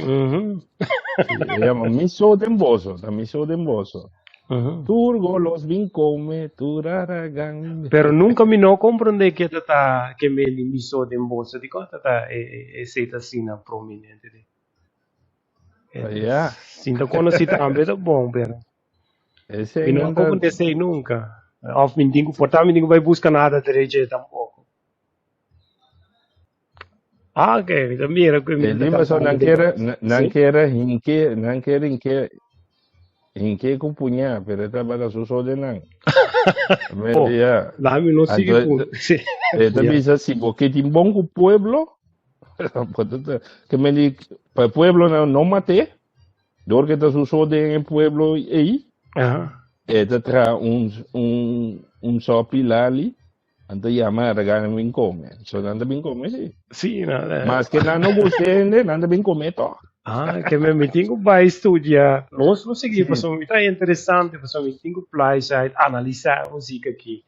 [SPEAKER 2] Sí, e llama Mi so den boso, ta mi so den boso. Tur golos bin come, tur haragan.
[SPEAKER 1] Pero nunca mi no comprende ke ta ta ke men di mi so den boso. Dikon ta ta esei ta asina prominente den?
[SPEAKER 2] Ya.
[SPEAKER 1] Sin ta conoci tambe ta bon, pero
[SPEAKER 2] Esei
[SPEAKER 1] mi no
[SPEAKER 2] nan ta
[SPEAKER 1] comprende esei nunca. Of mi tin ku por ta mi tin ku bai busca nada derecho tampoco. Ah, ok, mi ta mira ku mi
[SPEAKER 2] E
[SPEAKER 1] ta
[SPEAKER 2] di paso
[SPEAKER 1] cantando
[SPEAKER 2] nan
[SPEAKER 1] den
[SPEAKER 2] kere
[SPEAKER 1] boso.
[SPEAKER 2] nan
[SPEAKER 1] Sí?
[SPEAKER 2] kere hinke nan kere hinke hinke ku puña pero e tabata su so den nan. Me
[SPEAKER 1] Oh,
[SPEAKER 2] ya.
[SPEAKER 1] la mi no sigui
[SPEAKER 2] Anto
[SPEAKER 1] pun. Sí.
[SPEAKER 2] e ta
[SPEAKER 1] Ya.
[SPEAKER 2] bisa si bo ke tin bon ku pueblo ke men di pa pueblo nan no mate dor ke ta su so den e pueblo ei
[SPEAKER 1] Aha.
[SPEAKER 2] e ta traha un un un sopi lali Nan ta yama Aragana bin come. So nan ta bin come, sí.
[SPEAKER 1] Sí, na, eh.
[SPEAKER 2] Mas que nan no gusta hende, nan ta bin come toch.
[SPEAKER 1] Ah, que me mi tin ku bai studia. Nos lo sigui,
[SPEAKER 2] Sí.
[SPEAKER 1] pasobra mi ta interesante, pasobra mi tin ku playa analisá música aki.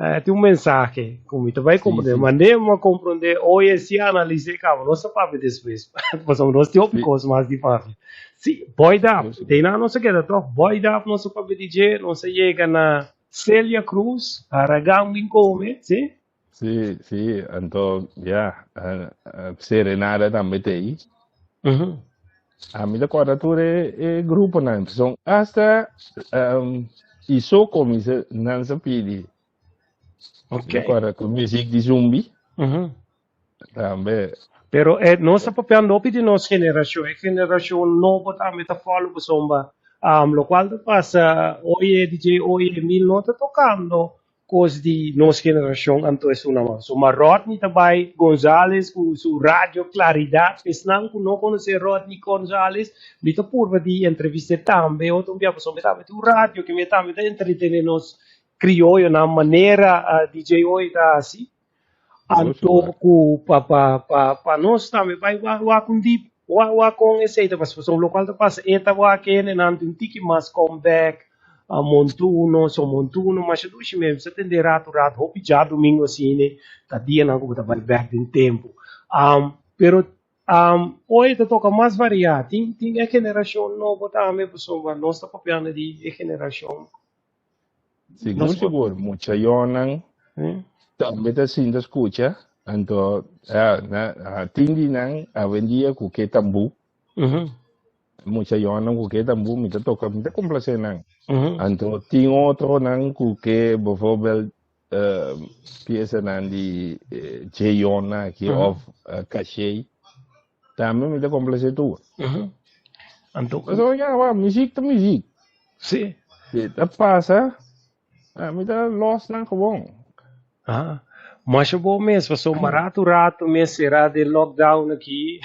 [SPEAKER 1] Eh, tin un mensahe ku mi ta bai
[SPEAKER 2] Sí,
[SPEAKER 1] comprende.
[SPEAKER 2] sí.
[SPEAKER 1] Mane mi a comprende, oye, si analis'é kaba, nos ta papia despues. Pasobra nos tin hopi
[SPEAKER 2] Sí.
[SPEAKER 1] kos mas di papia. Sí, Boy Dap,
[SPEAKER 2] Sí, sí.
[SPEAKER 1] den nan nos a keda toch. Boy Dap nos a papia di dje, nos a yega na Celia Cruz, Haragan bin come, sí?
[SPEAKER 2] Sí, sí, anto ya, Serenada tambe t'ei. Ami ta kòrda tur e e gruponan, son hasta Isoko mi sa nan sa pidi. Mi ta kòrda ku muzik di Zumbi tambe.
[SPEAKER 1] Pero e nos ta papiando hopi di nos generashon, e generashon nobo tambe ta follow pasobra lokual ta pasa oye DJ oye Emil no ta tokando Kos di nos generashon anto esun nan mas. So ma Rodney ta bai Gonzales ku su Radio Claridad. Esnan ku no konosé Rodney Gonzales, mi ta purba di entrevist'é tambe otro un bia pasobra mi tambe tin un radio ke mi tambe ta entretené nos krioyonan manera DJ Oy ta hasi. Anto ku pa pa pa pa nos tambe bai wak un dip wak wak kon esei ta pasa pasobra lokual ta pasa e ta wak hendenan tin un tiki mas come back montuno so montuno masha dushi mes mi sa tende ratu ratu hopi djadumingu asina ta dianan ku bo ta bai bek den tempu pero oe ta toka mas varia tin tin e generashon nobo tambe pasobra nos ta papiando di e generashon.
[SPEAKER 2] Sigur sigur mucha yonan tambe ta sinta skucha anto na tin di nan awendia ku ke tambú mucha yonan ku ke tambú mi ta toka mi ta komplase nan anto tin otronan ku ke bijvoorbeeld piesanan di Jeyona aki of Kashey tambe mi ta komplase tur.
[SPEAKER 1] Anto
[SPEAKER 2] Pasobra ya wa muziek ta muziek.
[SPEAKER 1] Sí.
[SPEAKER 2] Si ta pasa, ah, mi ta los nan gewoon.
[SPEAKER 1] Ah, masha bo mes, pasobra rato rato mes será den lockdown aki.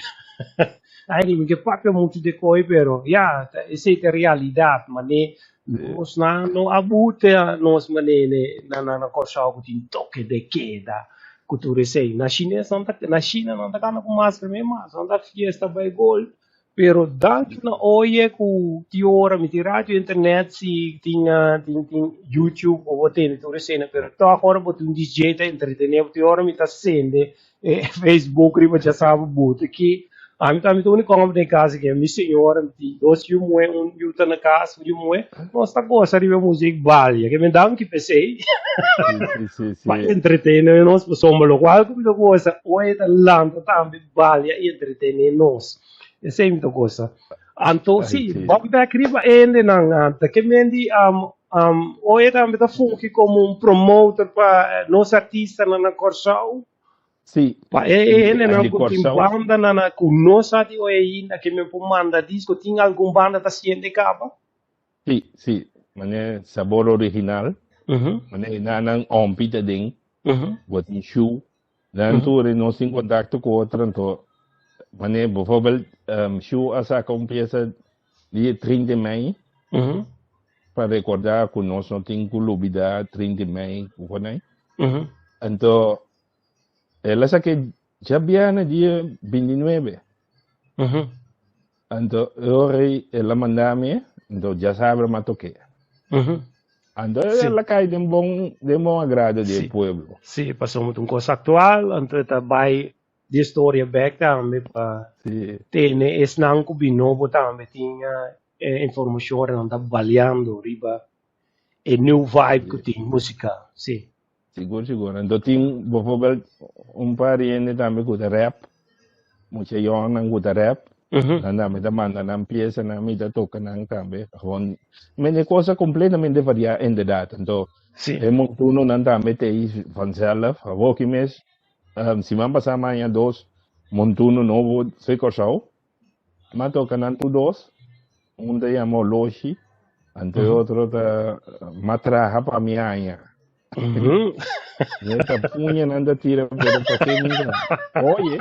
[SPEAKER 1] Ay, mi ke papia mucho de koi, pero ya, esei ta realidad, mané nos na no a bute nos mané ne na na na Kòrsou ku tin toke de keda ku tur esei. Na chines nan ta na China nan ta kana ku maskara mes mas, nan ta fiesta bai gol. Pero danki na oye ku tin ora mi tin radio internet si tin tin tin YouTube bo por tende tur esena pero tòg ora bo tin un DJ ta entretene bo tin ora mi ta sende e Facebook riba djasabra buta ki ami ta mi ta uniko homber den kas ke mi señora mi tin dos yu muhe un yu ta na kas un yu muhe nos ta gosa riba e muzik balia ke mi danki p'esei pa entretene nos pasobra lokual ku mi ta gosa oye ta lanta tambe balia i entretene nos. Esei mi ta gosa. Anto, si, bam bek riba e hendenan. Ta ke men di oe tambe ta fungi komo un promoter pa nos artistanan na Kòrsou.
[SPEAKER 2] Si.
[SPEAKER 1] Pa e hendenan ku tin bandanan na ku no sa di oe ainda ke men por manda disko. Tin algun banda ta siente kaba?
[SPEAKER 2] Si, si. Manera Sabor Original. Manera nan òmpi ta den. Bo tin shu. Nan tur e nos tin contacto cu otro anto wanneer bijvoorbeeld Shu a saca un pieza dia 30 di mei pa recorda cu nos no tin cu lubida 30 di mei cu conai. Anto el a saca djabierne dia 29. Anto e ora ei el a manda mi, anto djasabra mi a tok'é. Anto el a kai den bon, den bon agrado di e pueblo.
[SPEAKER 1] Sí, pasobra ta un kos aktual, anto e ta bai di historia bèk tambe pa tene esnan ku bin nobo tambe tin e informashon ora nan ta baliando riba e new vibe ku tin musika, sí.
[SPEAKER 2] Sigur, sigur. Anto tin bijvoorbeeld un par di hende tambe ku ta rap, mucha yònnan ku ta rap, nan tambe ta manda nan piesanan, mi ta toka nan tambe. Gewoon, men e kos a kompletamente variá inderdaad. Anto e montunonan tambe ta ei vanzelf. Awoki mes, siman pasá mi a haña dos montuno nobo for Kòrsou. Mi a toka nan tur dos. Un ta yama Oloshi, anto e otro ta Ma traha pa mi haña. Mi ta puña nan ta tira, pero pa ke mi ta? Oye,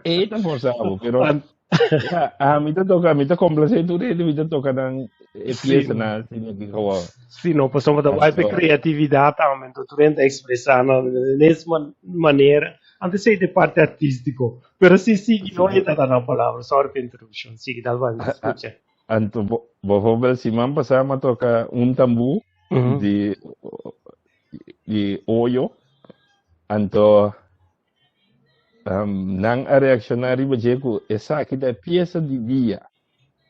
[SPEAKER 2] e ta forsa bo, pero ja, a mi ta toka, mi ta complacer tur hende, mi ta toka nan e pieza nan asina ki gewoon.
[SPEAKER 1] Sí, no, pasobra ta bai pe creatividad tambe, enton tur hende ta expresa nan mes manera. Antes ei ta e parti artístico. Pero sí, sigui, no entra ta na palabra. Sorry pa interruption. Sigui, dal bai, mi ta scucha.
[SPEAKER 2] Anto, bijvoorbeeld, siman pasá mi a toca un tambú di, di oyo. Anto, nan a reacciona riba dje cu esaki ta e pieza di dia.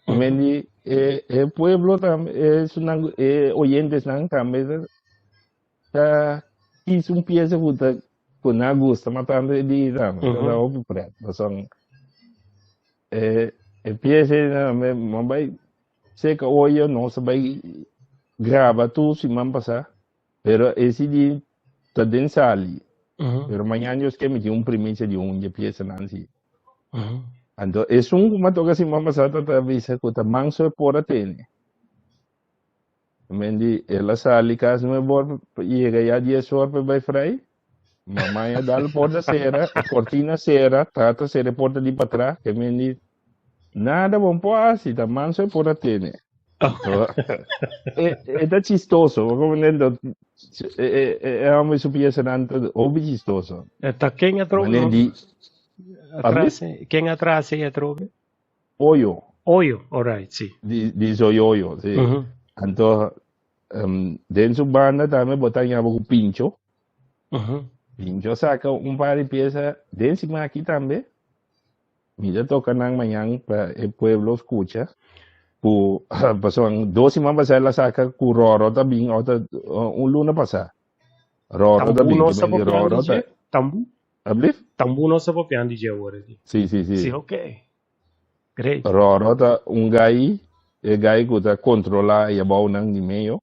[SPEAKER 2] Men di e, e pueblo tambe, e, su nan, e oyentesnan tambe ta, ta. kies un pieza ku ta ku na gusta matando e di tambe. Ta hopi pret. Pasobra e e pieza na me ma bai seka oyo nos a bai graba tur siman pasá. Pero e CD ta den sali. Pero mañana Dios ke mi tin un primicia di un dje piesanan si. Anto esun ku mi a toka siman pasá ta ta bisa ku ta manso e por a tene. Men di el a sali kas nuebe or yega ya dies or pa e bai frai. Mama ya dal porta sera, e kortina sera, tata sera e porta di patras, ke men di nada bon por hasi, ta manso e por a tene. So, e, e ta chistoso, como nendo, e, e, e, e hombre su piesanan ta hopi chistoso.
[SPEAKER 1] E ta ken atrobe?
[SPEAKER 2] Mane di,
[SPEAKER 1] Atras, ken atras e atrobe?
[SPEAKER 2] Oyo.
[SPEAKER 1] Oyo, alright, si.
[SPEAKER 2] Di, di Zoyoyo, si. Anto, den su banda tambe bo ta ñaba ku Pincho. Pincho saka un par di pieza den siman aki tambe. Mi ta toka nan mañan pa e pueblo skucha. Ku pasobra dos siman pasá el a saka ku Roro ta bin òf ta un luna pasá. Roro ta
[SPEAKER 1] Tambu
[SPEAKER 2] bin,
[SPEAKER 1] no
[SPEAKER 2] ke
[SPEAKER 1] sa
[SPEAKER 2] men di
[SPEAKER 1] papiando
[SPEAKER 2] Roro ta.
[SPEAKER 1] dje? Tambu?
[SPEAKER 2] Ablief?
[SPEAKER 1] Tambu no sa papiando dje awor aki.
[SPEAKER 2] Si, si, si.
[SPEAKER 1] Si, ok. Great.
[SPEAKER 2] Roro ta un gai, e gai ku ta kontrolá e abounan di meio.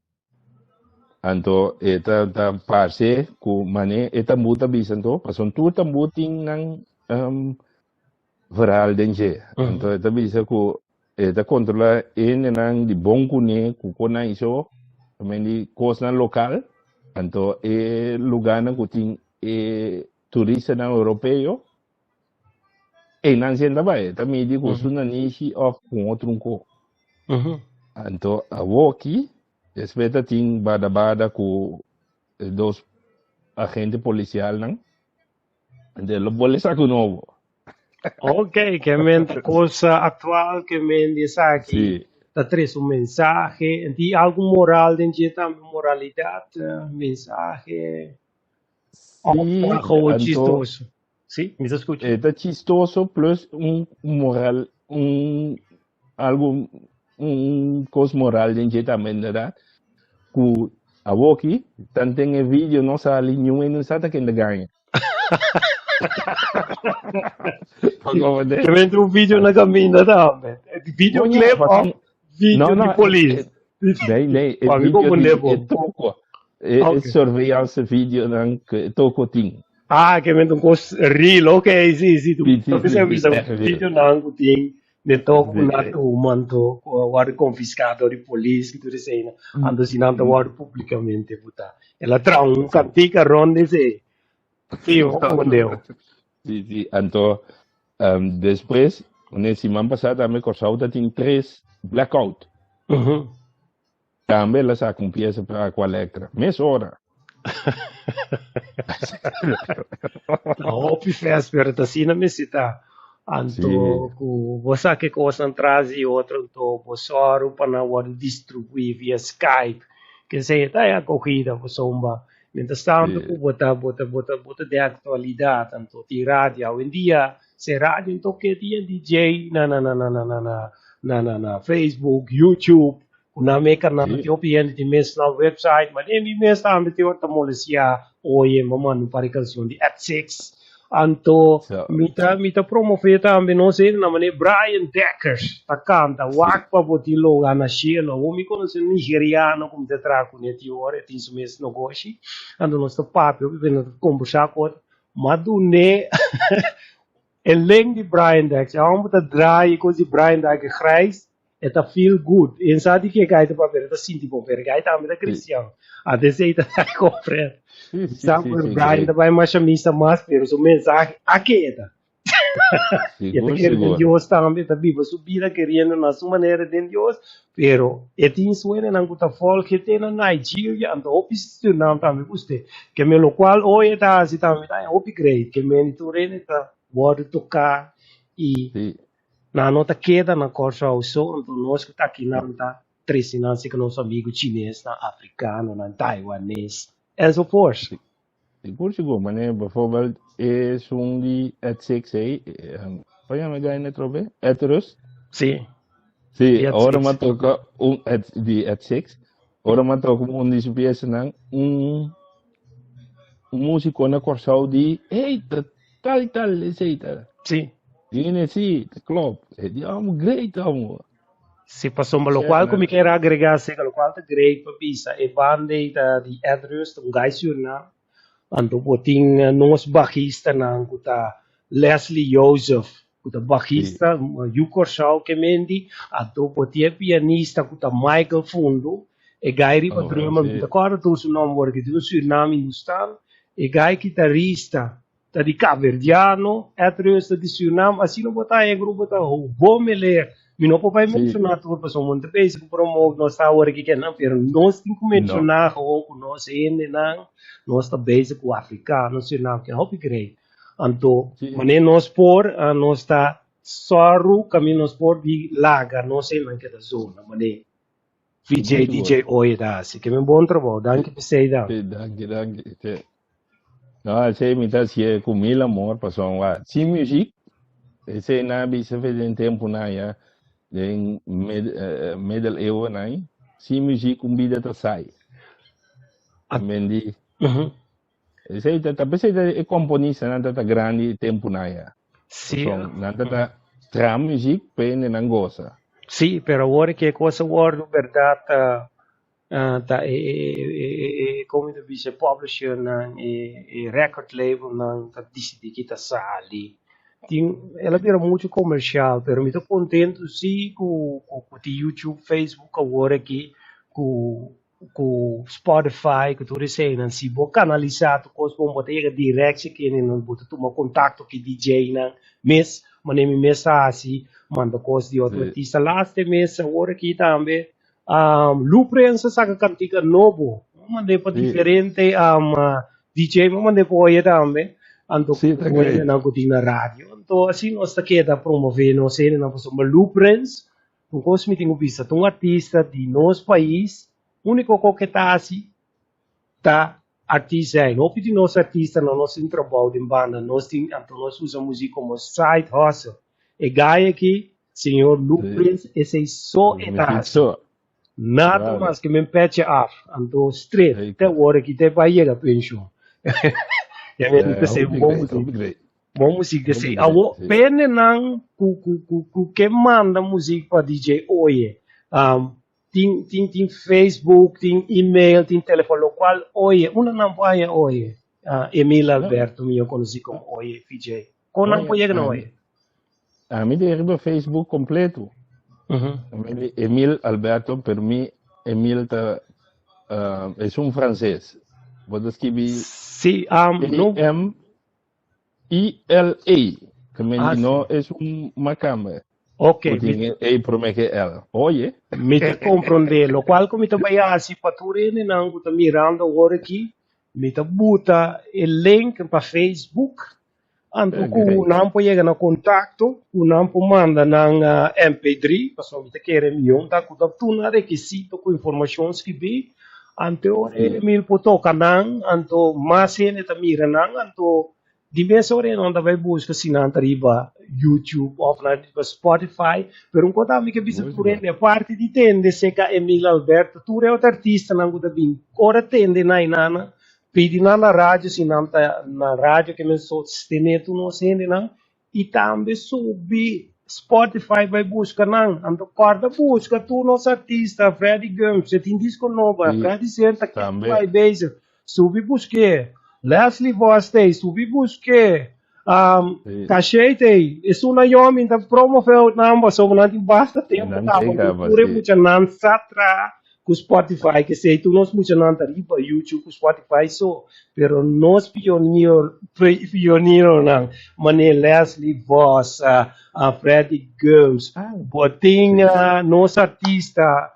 [SPEAKER 2] Anto e ta ta parse ku mane e tambú ta bisa anto, pasobra tur tambú tin nan um, verhaal den dje. Anto e ta bisa ku e ta kontrolá hendenan di bon kuné ku konan iso, también di kosnan lokal. Anto e lugánan ku tin e turistanan europeo, Einan sienta bai, ta midi ku su nanishi òf ku un otro un ko. Anto awoki, despues ta tin bada bada ku e dos agente polisialnan, anto e lo bole saku nobo.
[SPEAKER 1] Ok, ke men ta cosa actual, ke men di esaki
[SPEAKER 2] Sí.
[SPEAKER 1] ta trese un mensahe, en tin algo moral den dje tambe, moralidad, mensahe, òf
[SPEAKER 2] Sí,
[SPEAKER 1] ta gewoon
[SPEAKER 2] anto
[SPEAKER 1] chistoso. Sí, mi ta scucha.
[SPEAKER 2] E ta chistoso plus un moral, un algo, un cos moral den dje tambe, inderdaad. Cu awoki, tanten e video no sali, niun hende no sa ta ken ta gaña.
[SPEAKER 1] Sí, te mete un video na caminda tambe. Videoclip of video
[SPEAKER 2] No, no,
[SPEAKER 1] di polis.
[SPEAKER 2] Nee, nee, e
[SPEAKER 1] Pa mi
[SPEAKER 2] video di
[SPEAKER 1] confundé
[SPEAKER 2] e
[SPEAKER 1] bo.
[SPEAKER 2] toko. E, e
[SPEAKER 1] Ok.
[SPEAKER 2] surveillance video nan ku e toko tin.
[SPEAKER 1] Ah, ke men un kos real, ok, sí, sí, tu
[SPEAKER 2] Sí, sí,
[SPEAKER 1] tu
[SPEAKER 2] sí,
[SPEAKER 1] se
[SPEAKER 2] sí,
[SPEAKER 1] bisa
[SPEAKER 2] echt real.
[SPEAKER 1] video nan ku tin de toko
[SPEAKER 2] Sí.
[SPEAKER 1] na tuma anto ku a wòrdu konfiská dor di polis i tur esei anto si nan ta wòrdu publikamente botá. El a traha un kantika rond esei. Sí, bo konfundé.
[SPEAKER 2] Sí, sí, anto despues, un siman pasá tambe Kòrsou ta tin tres blackout. Tambe el a saka un piesa pa Aqualectra. Mesora.
[SPEAKER 1] Ta hopi fes, pero ta asina mester ta. Anto
[SPEAKER 2] Sí.
[SPEAKER 1] ku bo sa ke kosnan tras di otro, anto bo sòru pa nan wòrdu distribuí via Skype. Kesei ta e akogida pasobra mientras tanto
[SPEAKER 2] Sí.
[SPEAKER 1] ku bo ta bo ta bo ta bo ta den aktualidat, anto tin radio. Awendia se radio anto ke tin DJ na na na na na na na na na Facebook, YouTube. Ku nan me kanal
[SPEAKER 2] Sí.
[SPEAKER 1] tin hopi hende tin mes nan website, ma den mi mes tambe tin ora ta molestia, oye mi a manda un par di kanshon di At Six, anto
[SPEAKER 2] So,
[SPEAKER 1] mi ta mi ta promove tambe nos hende na manera Brian Dekkers ta kanta
[SPEAKER 2] sí.
[SPEAKER 1] wak pa bo tin loga na shelo, awor mi konosé un nigeriano ku mi ta traha kuné tin ora e tin su mes nogoshi, anto nos ta papia hopi bes nos ta kombersá ku otro, m'a dun'é e link di Brian Dekkers, e hòmber ta draai e kos di Brian Dekkers grijs. E ta feel good. E sa di ke gai ta papia, e ta sinti bon, pero gai tambe ta cristian. Ante esei ta dai comprende.
[SPEAKER 2] Sí, sí,
[SPEAKER 1] Sa
[SPEAKER 2] sí,
[SPEAKER 1] por
[SPEAKER 2] sí,
[SPEAKER 1] Brian
[SPEAKER 2] great.
[SPEAKER 1] ta bai masha misa mas, pero su mensahe a keda. E ta
[SPEAKER 2] Sigur,
[SPEAKER 1] kere den
[SPEAKER 2] sigur.
[SPEAKER 1] Dios tambe, e ta biba su bida keriendo na su manera den Dios, pero e tin suenenan ku ta volg e te na Nigeria, anto hopi Surinam tambe ku usted. Ke men lokual oye ta hasi tambe ta hopi great, ke men tur hende ta wòrdu toká i
[SPEAKER 2] Sí.
[SPEAKER 1] Nan no ta keda na Kòrsou so, anto nos ku ta akinan ta trese nan serka nos amigu chinesnan, afrikanonan, taiwanes, enzovoorts.
[SPEAKER 2] Sigur sigur, manera bijvoorbeeld esun di et six ei, kon yama e guy net trobe? Ed Rust?
[SPEAKER 1] Sí.
[SPEAKER 2] Sí,
[SPEAKER 1] Di et
[SPEAKER 2] ora
[SPEAKER 1] six.
[SPEAKER 2] m'a toka un et di et six, ora m'a toka un di su piesanan, un. un músiko na Kòrsou di, hey, ta tal tal esei ta.
[SPEAKER 1] Si.
[SPEAKER 2] Dine si, ta klopt. E di, amo great amo.
[SPEAKER 1] Si, pasobra lokual ku mi kier agregá aserka lokual ta great pa bisa e banda ei ta di Ed Rust, un guy Surinam. Anto bo tin nos bahistanan ku ta Leslie Joseph ku ta bahista yu Kòrsou ke mendi, anto bo tin e pianista ku ta Michael Fundo, e guy riba drummer mi ta kòrda tur su nòmber wòrdu ke di un Surinam hindustan, e guy kitarista ta di Kaapverdiano, Ed Reus ta di Surinam, asina bo ta haña e grupo ta bon meleer. Mi no por bai menshoná tur pasobra bo no ta bezig ku promote nos ta awor aki kenan, pero nos tin ku menshoná gewoon ku nos hendenan, nos ta bezig ku afrikano, Surinam, ke hopi great. Anto, manera nos por, nos ta sòru kaminda nos por di laga nos hendenan keda zona, manera VJ, DJ Oye ta hasi. Ke men bon trabou. Danki p'esei dan.
[SPEAKER 2] Sí, danki, danki. Sí. No, esei mi ta hasié ku mil amor pasobra wak sin muzik, esei nan a bisa fe den tempunan ya, den med, middeleeuwennan, sin muzik un bida ta saai. Men di, esei ta, ta p'esei ta e komponistanan ta ta grandi e tempunan ya.
[SPEAKER 1] Sí.
[SPEAKER 2] Pasobra nan ta ta traha muzik pa hendenan gosa.
[SPEAKER 1] Sí, pero awor ke kos a wòrdu bèrdat ta ta e e como ta bisa e publishernan e e record labelnan ta disidí ki ta sali. Tin el a bira muchu komershal pero mi ta kontentu si ku ku tin YouTube, Facebook awor aki ku ku Spotify ku tur eseinan si bo kanalisá tur kos bon bo ta yega dirèk si kendenan bo ta tuma kontakto ku e DJ-nan mes manera mi mes ta hasi manda kos di otro artista laste mes awor aki tambe Lu Prince a saka kantika nobo mand'é pa diferente DJ mi a mand'é pa oye tambe anto hendenan ku tin na radio anto asina nos ta keda promové nos hendenan pasobra Lu Prince un kos mi tin ku bisa ta un artista di nos pais uniko kos ke ta hasi ta artista ei hopi di nos artistanan nos tin trabou den banda nos tin anto nos usa muzik komo side hustle e guy aki señor Lu Prins esei so e ta hasi nada mas ke men petje af anto straight te awor aki te bai yega penshun ya men ta esei un bon muzik bon muzik ta esei awor pendenan ku ku ku ke manda muzik pa DJ Oye Tin tin tin Facebook, tin email, tin telefon, locual Oye, unda nan por haña Oye? Ah, Emil Alberto, mi yo conocí como Oye VJ. Con nan por yega na Oye?
[SPEAKER 2] Ami de riba Facebook completo. Emil Alberto, pero mi Emil ta uh, es un francés. Bo ta skibi
[SPEAKER 1] Sí, um, no.
[SPEAKER 2] M I L E, que men ah, no es un macambe.
[SPEAKER 1] Ok.
[SPEAKER 2] Bo tin e E prome ke L. Oye.
[SPEAKER 1] Mi ta comprende. Locual cu mi ta bay haci pa tur hendenan cu ta mirando awor aki, mi ta buta e link pa Facebook, anto cu nan por yega na contacto, cu nan por manda nan MP3, pasobra mi ta kere mion ta cu ta tur nan requisito cu informacion scribi, anto Emil por toca nan, anto mas hende ta mira nan, anto Di mes ora e nan ta bai buska si nan ta riba YouTube of nan riba Spotify, pero un kota mi ke bisa tur hende aparte di tende seka Emil Alberto tur e otro artistanan ku ta bin ora tende na inana pidi nan na radio si nan ta na radio ke men sostene tur nos hendenan i tambe subi Spotify bai buska nan anto kòrda buska tur nos artista Freddy Gumbs e tin disko nobo Freddy Zerta ke bai bezig Subi busk'é. Leslie Vos t'ei, subi busk'é. Caché t'ei. Esun nan yo mi ta promove nan pasobra nan tin basta tempu kaba ku tur e muchanan sa traha ku Spotify kesei tur nos muchanan ta riba YouTube ku Spotify so pero nos pionero pioneronan manera Leslie Vos, Freddy Gumbs bo tin nos artista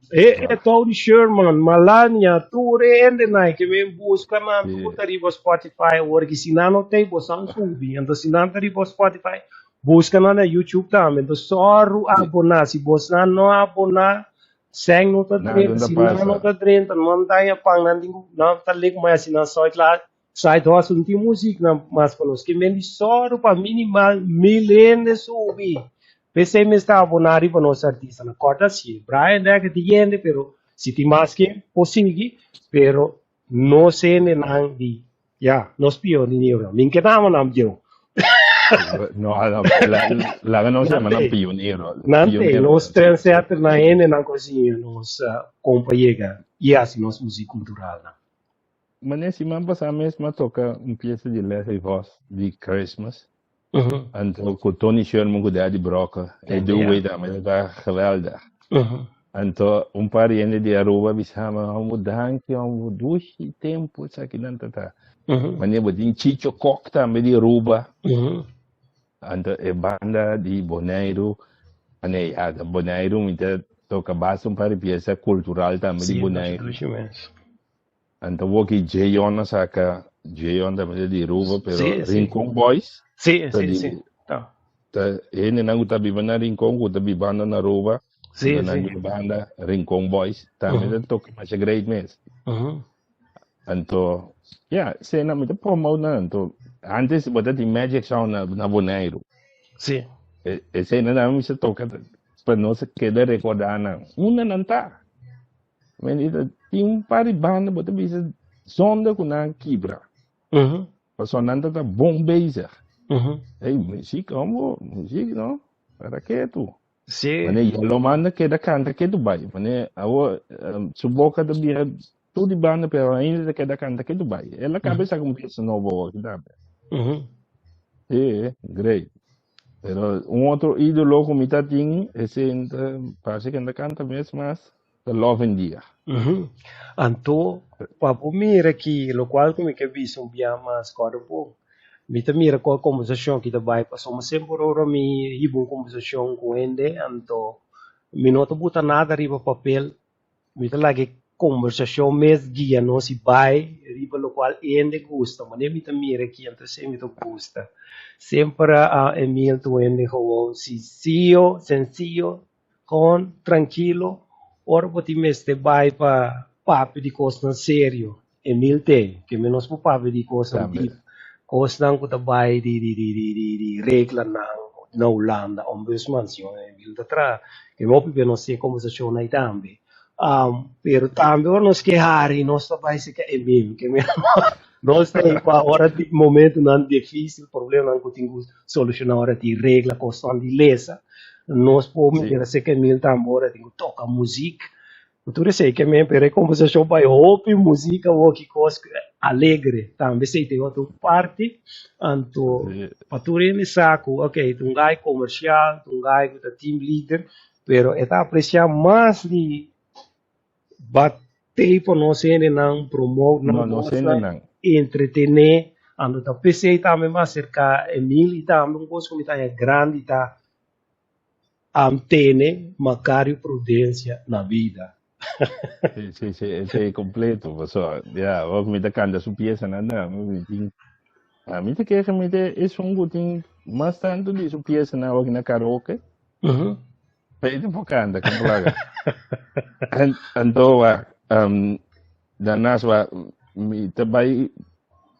[SPEAKER 1] E Tony Sherman, Malania, tur e hendenan ke men buska nan tur ta riba Spotify awor ki si nan no tei boso nan subi anto si nan ta riba Spotify buska nan na YouTube tambe anto sòru aboná si bosnan no aboná sèn no ta drenta si nan no ta drenta no ta haña pan nan tin ku nan ta lek mas si nan sòit la side hustle no tin muzik nan mas pa nos ke men di sòru pa minimal mil hende subi P'esei mes ta aboná riba nos artistanan. Kòrda si, Brian Dekker tin hende, pero si tin mas ke por sigui, pero Nos hendenan di, ya, nos pioneronan. Mi ke nama nan bieu.
[SPEAKER 2] No, no, laga nos yama nan pionero.
[SPEAKER 1] Nan te, nos trendsetternan, hendenan ku a siña nos kon pa yega i hasi nos muzik kulturalnan.
[SPEAKER 2] Mane siman pasá mes m'a toka un piesa di Leslie Vos di Christmas. Anto ku Tony Sherman ku Daddy Brokke. E duo tambe ta geweldig. Anto un par di hende di Aruba bisa mi, Homo danki, homo dushi tempu esakinan ta ta. Mane bo tin Chicho Kok tambe di Aruba. Anto e banda di Boneiru, mane ya ta Boneiru mi ta toka basta un par di piesa kultural tambe di Boneiru. Anto woki Jeyon a saka, Jeyon tambe ta di Aruba, pero Rincon Boys ta di ta hendenan ku ta biba na Rincon ku ta bibando na Aruba, anto nan di banda Rincon Boys tambe ta toka masha great mes. Anto ya, esei nan mi ta promote nan, anto antes bo ta tin Magic Sound na Boneiru. Esei nan tambe mi sa toka pa nos keda rekorda nan unda nan ta. Men tin un par di banda bo ta bisa zonde ku nan kibra. Pasobra nan ta bon bezig. Hey, muziek, homo, muziek, no? Para ketu. Mane yellow man ta keda kanta ketu bai. Mane awo su boka ta bira tur di banda pero ainda ta keda kanta ketu bai. El a kaba saka un piesa nobo awo tambe. Sí, great. Pero un otro ídolo ku mi ta tin, ese parse ku ta kanta mes mas, ta Lovin Dia.
[SPEAKER 1] Anto, pa bo mira ki lokual ku mi ke bisa un bia mas kòrda bon, mi ta mira kua kombersashon ki ta bai pasobra semper ora mi hiba un kombersashon ku hende anto mi no ta buta nada riba papel. Mi ta laga e kombersashon mes guia nos i bai riba lokual hende gusta. Manera mi ta mira aki anto esei mi ta gusta. Semper Emil ta un hende gewoon sinsiyo, sensiyo, gewoon trankilo. Ora bo tin mester bai pa papia di kosnan serio, Emil t'ei. Ke mi nos por papia di kosnan dip, kosnan ku ta bai di di reglanan na Hulanda, ombudsman, señor Emil ta traha. Ke hopi be nos tin e kombersashon ei tambe. Pero tambe ora nos ke hari nos ta bai serka Emil. Ke mi nos ta ei pa ora di momentunan difisil, problemanan ku tin ku solushoná ora tin regla, kosnan di lesa, nos por mira serka Emil tambe ora tin ku toka muzik. Ku tur esei ke men pero e kombersashon bai hopi musika hopi kos alegre tambe esei ta e otro parti anto pa tur hende sa ku ok ta un gai komersial ta un gai ku ta team leader pero e ta apresia mas di batey pa nos hendenan promote nan kosnan entretene anto ta p'esei tambe mi a aserka Emil i tambe un kos ku mi ta haña grandi ta Antene Macario Prudencia na vida.
[SPEAKER 2] Sí, sí, sí, ese completo, paso, ya, ook mi ta canta su pieza nada, mi tin, a mi ta kere mi te es un ku tin mas tanto di su pieza na ook na karaoke. Peter por canta, kan plaga. En, anto, wa, daarnaast wa, mi ta bai,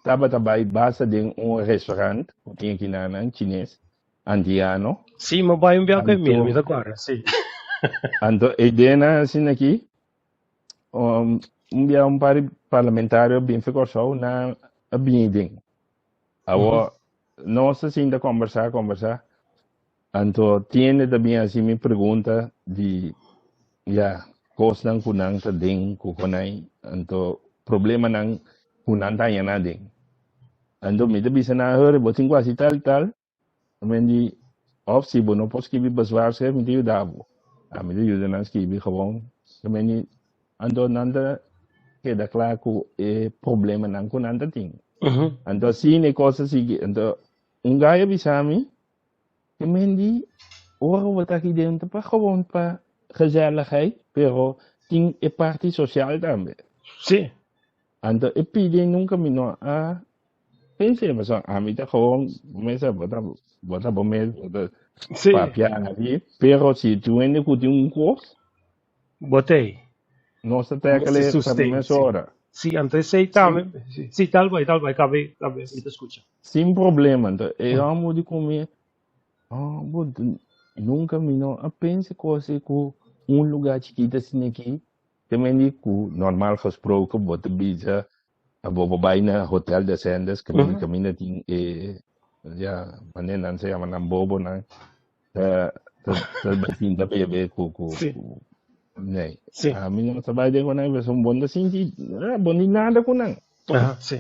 [SPEAKER 2] tabata bai basta den un restaurant, ku tin aki na nan, Chines. Antiano.
[SPEAKER 1] Sí, mi a bai un biaha ku Emil, mi ta kòrda, sí.
[SPEAKER 2] Anto e ideanan asina aki, um, un biaha un par di parlamentario a bin fi Kòrsou, nan a bini den. Awor, nos ta sinta kòmbersá, kòmbersá, anto tiende ta bin hasi mi pregunta di, ya, kosnan ku nan ta den ku konai, anto problemanan ku nan ta haña nan den. Anto mi ta bisa nan, Hurry, bo tin ku hasi tal i tal. Men di, Of si bo no por skibi bezwaarschrift, mi ta yuda bo. A mi ta yuda nan skibi gewoon. Men di, anto nan ta keda kla ku e problemanan ku nan ta tin. Anto asina e kos a sigui. Anto un guy a bisa mi, ke men di, ora bo ta aki den ta pa gewoon pa gezelligheid, pero tin e parti social tambe. Anto e pidi nunca mi no a pens'e pasobra ami ta gewoon mesa bo ta bo ta bo mes bo ta papia aki pero si tu hende ku tin un kos
[SPEAKER 1] Bo t'ei.
[SPEAKER 2] Nos ta tèkele pa mesora.
[SPEAKER 1] Sí, anto esei tambe. Sí, tal bai, tal bai, kabe, kabe, mi ta skucha.
[SPEAKER 2] Sin problema, anto e hòmber di ku mi, oh, bo nunca mi no a pensa kos ku un lugá chikito asina aki. Te men di ku normal gesproken bo ta bisa. Bo por bai na Hotel des Andes, kaminda kaminda tin e ya manera nan sa yama nan bobonan ta ta ta bai sinta bebe ku ku ku nee. Ami no ta bai den ku nan pasobra bo no ta sinti bo no tin nada ku nan.
[SPEAKER 1] Aha, si.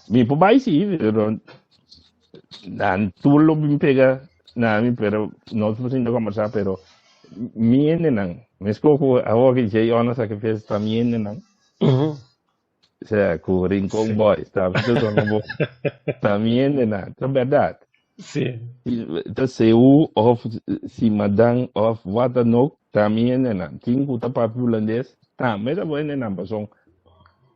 [SPEAKER 2] Mi por bai si, pero nan tur lo bin pega na mi, pero nos por sinta kombersá, pero mi hendenan, meskos ku awor ki Jay Honor sakrifisio ta mi hendenan. Sea, ku Rincon Boys, ta ta sona bo. Ta mi hendenan, ta bèrdat. Ta Seú òf Simadan òf wat dan ook, ta mi hendenan. Tin ku ta papia hulandes, tambe ta bo hendenan, pasobra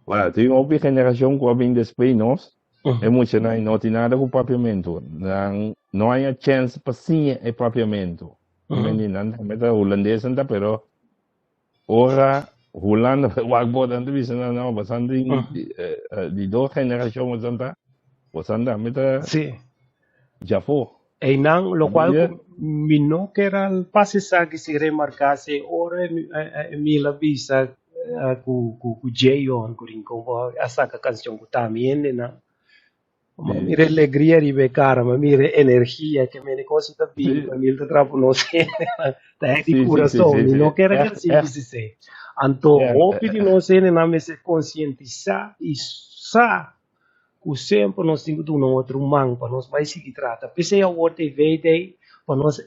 [SPEAKER 2] Bueno, tin hopi generashon ku a bin despues nos, e muchanan no tin nada ku papiamentu. Nan no haña chèns pa siña e papiamentu. Nan tambe ta hulandes nan ta, pero ora Hulanda wak bo nan ta bisa nan no, bosan tin di dos generashon bosan ta, bosan tambe ta djafó.
[SPEAKER 1] Einan, lokual ku mi no ker al pasa esaki sin remarká si ora Emil a bisa ku Jeyon ku Rincon a saka kanshon ku Tami hendenan, mi a mira e alegria riba e kara, mi a mira e energia ke mene kos ta bini ku Emil ta traha pa nos hendenan, ta hek di kurason, mi no ker a keda sin bisa esei. Anto hopi di nos hendenan mester konsientisá i sa ku semper nos tin ku duna un otro man pa nos bai sigui trata. P'esei awor TV ta ei pa nos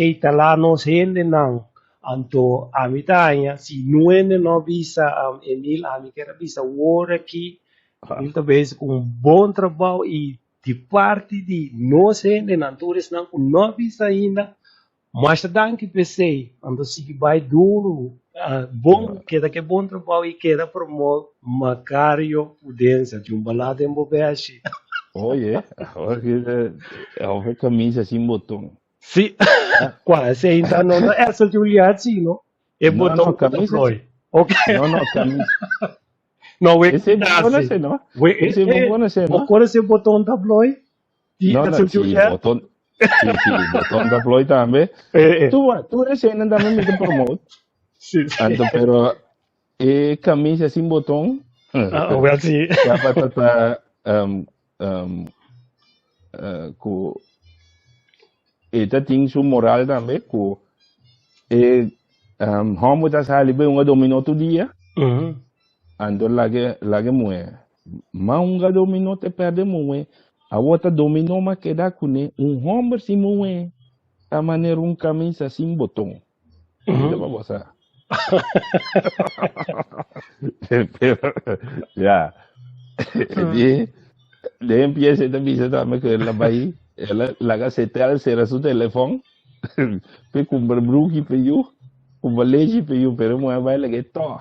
[SPEAKER 1] eitalá nos hendenan. Anto ami ta haña si no hende no bisa Emil, ami kier a bisa awor aki Emil ta bezig ku un bon trabou i di parti di nos hendenan tur esnan ku no a bisa ainda. Masha danki p'esei, anto sigui bai duru, bon, keda ku e bon trabou i keda promo Macario Pudencia, di un balá den bo bèshi.
[SPEAKER 2] Oye, awor ki awor e camisa sin boton.
[SPEAKER 1] Si, kua esei ta no no Edsel Juliet si no, e
[SPEAKER 2] No,
[SPEAKER 1] boton
[SPEAKER 2] no,
[SPEAKER 1] ku ta
[SPEAKER 2] camisa.
[SPEAKER 1] plooi. Ok.
[SPEAKER 2] No, no, camisa.
[SPEAKER 1] No, we
[SPEAKER 2] Esei bo
[SPEAKER 1] kita
[SPEAKER 2] conoce,
[SPEAKER 1] si.
[SPEAKER 2] no?
[SPEAKER 1] We,
[SPEAKER 2] Esei bo conoce,
[SPEAKER 1] bo
[SPEAKER 2] no?
[SPEAKER 1] conoce boton ta plooi? Di
[SPEAKER 2] No, no,
[SPEAKER 1] Edsel
[SPEAKER 2] si,
[SPEAKER 1] Juliet?
[SPEAKER 2] boton, si, si, boton ta plooi tambe. Tu, tu eseinan tambe mi ta promote.
[SPEAKER 1] Si, si.
[SPEAKER 2] Anto, pero e camisa sin boton.
[SPEAKER 1] Ah, wel, si.
[SPEAKER 2] Tabata ta, ku e ta tin su moral tambe ku e homber ta sali bai hunga dominó tur dia. Anto lage lage muhé. Ma hunga dominó te perde muhé. Awor ta dominó ma keda kuné. Un homber sin muhé ta manera un kamisa sin boton. Mira pa bo sa. Pero, ya. Di, de empieza ta bisa tambe ku el a bai, el a laga setel sera su telefon, pe kumpra bruki pe yu, kumpra lechi pe yu, pero e muhé bai laga e tòg.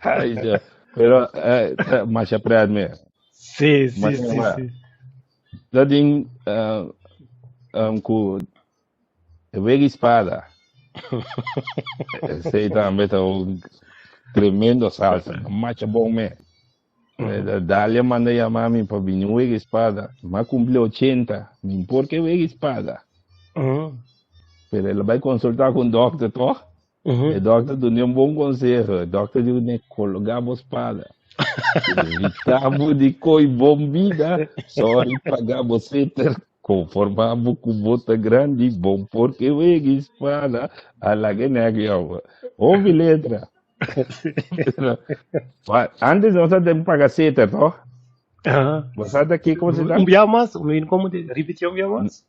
[SPEAKER 2] Ay, ja. Pero, eh, masha pret me.
[SPEAKER 1] Sí, sí,
[SPEAKER 2] Masha
[SPEAKER 1] sí,
[SPEAKER 2] pret.
[SPEAKER 1] sí.
[SPEAKER 2] Dat ding, ku Wega Espada. Esei tambe ta un tremendo salsa. Macha bon me. Dalia manda yama mi pa bini Wega Espada. Ma cumple 80. Mi por que Wega Espada. Pero el bai consulta con dokter, toch? E dokter dune un bon conseho. E dokter diu ne cologa bo spada. Evita bo di coi bon bida. Sorry paga bo seter. Conforma bo cu bo ta grandi. Bon porque wega espada. A laga nek yo. Hopi letra. Pero, antes nos a ten paga seter, toch? Bo sa ta kiko se ta?
[SPEAKER 1] Un bia mas, un como de repeti un bia mas.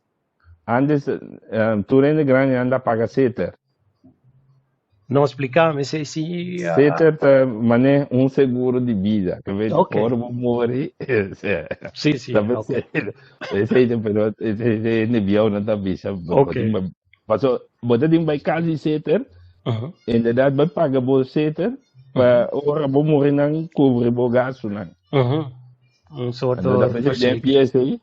[SPEAKER 2] Antes, tur hende grandi anda paga seter.
[SPEAKER 1] No, explícame, si, si,
[SPEAKER 2] Seter ta mané un seguro di bida. Que ves,
[SPEAKER 1] Ok.
[SPEAKER 2] ora bo muri,
[SPEAKER 1] Sí, sí,
[SPEAKER 2] ta
[SPEAKER 1] ok.
[SPEAKER 2] esei ta, pero esei hende bieu no ta bisa. Bo
[SPEAKER 1] Ok.
[SPEAKER 2] tin ba- paso, bo ta tin bai kas di seter, inderdaad bai paga bo seter, pa ora bo muri nan kubri bo gastunan.
[SPEAKER 1] Un soort
[SPEAKER 2] Anto ta pensé den
[SPEAKER 1] verzekering.
[SPEAKER 2] pies ei,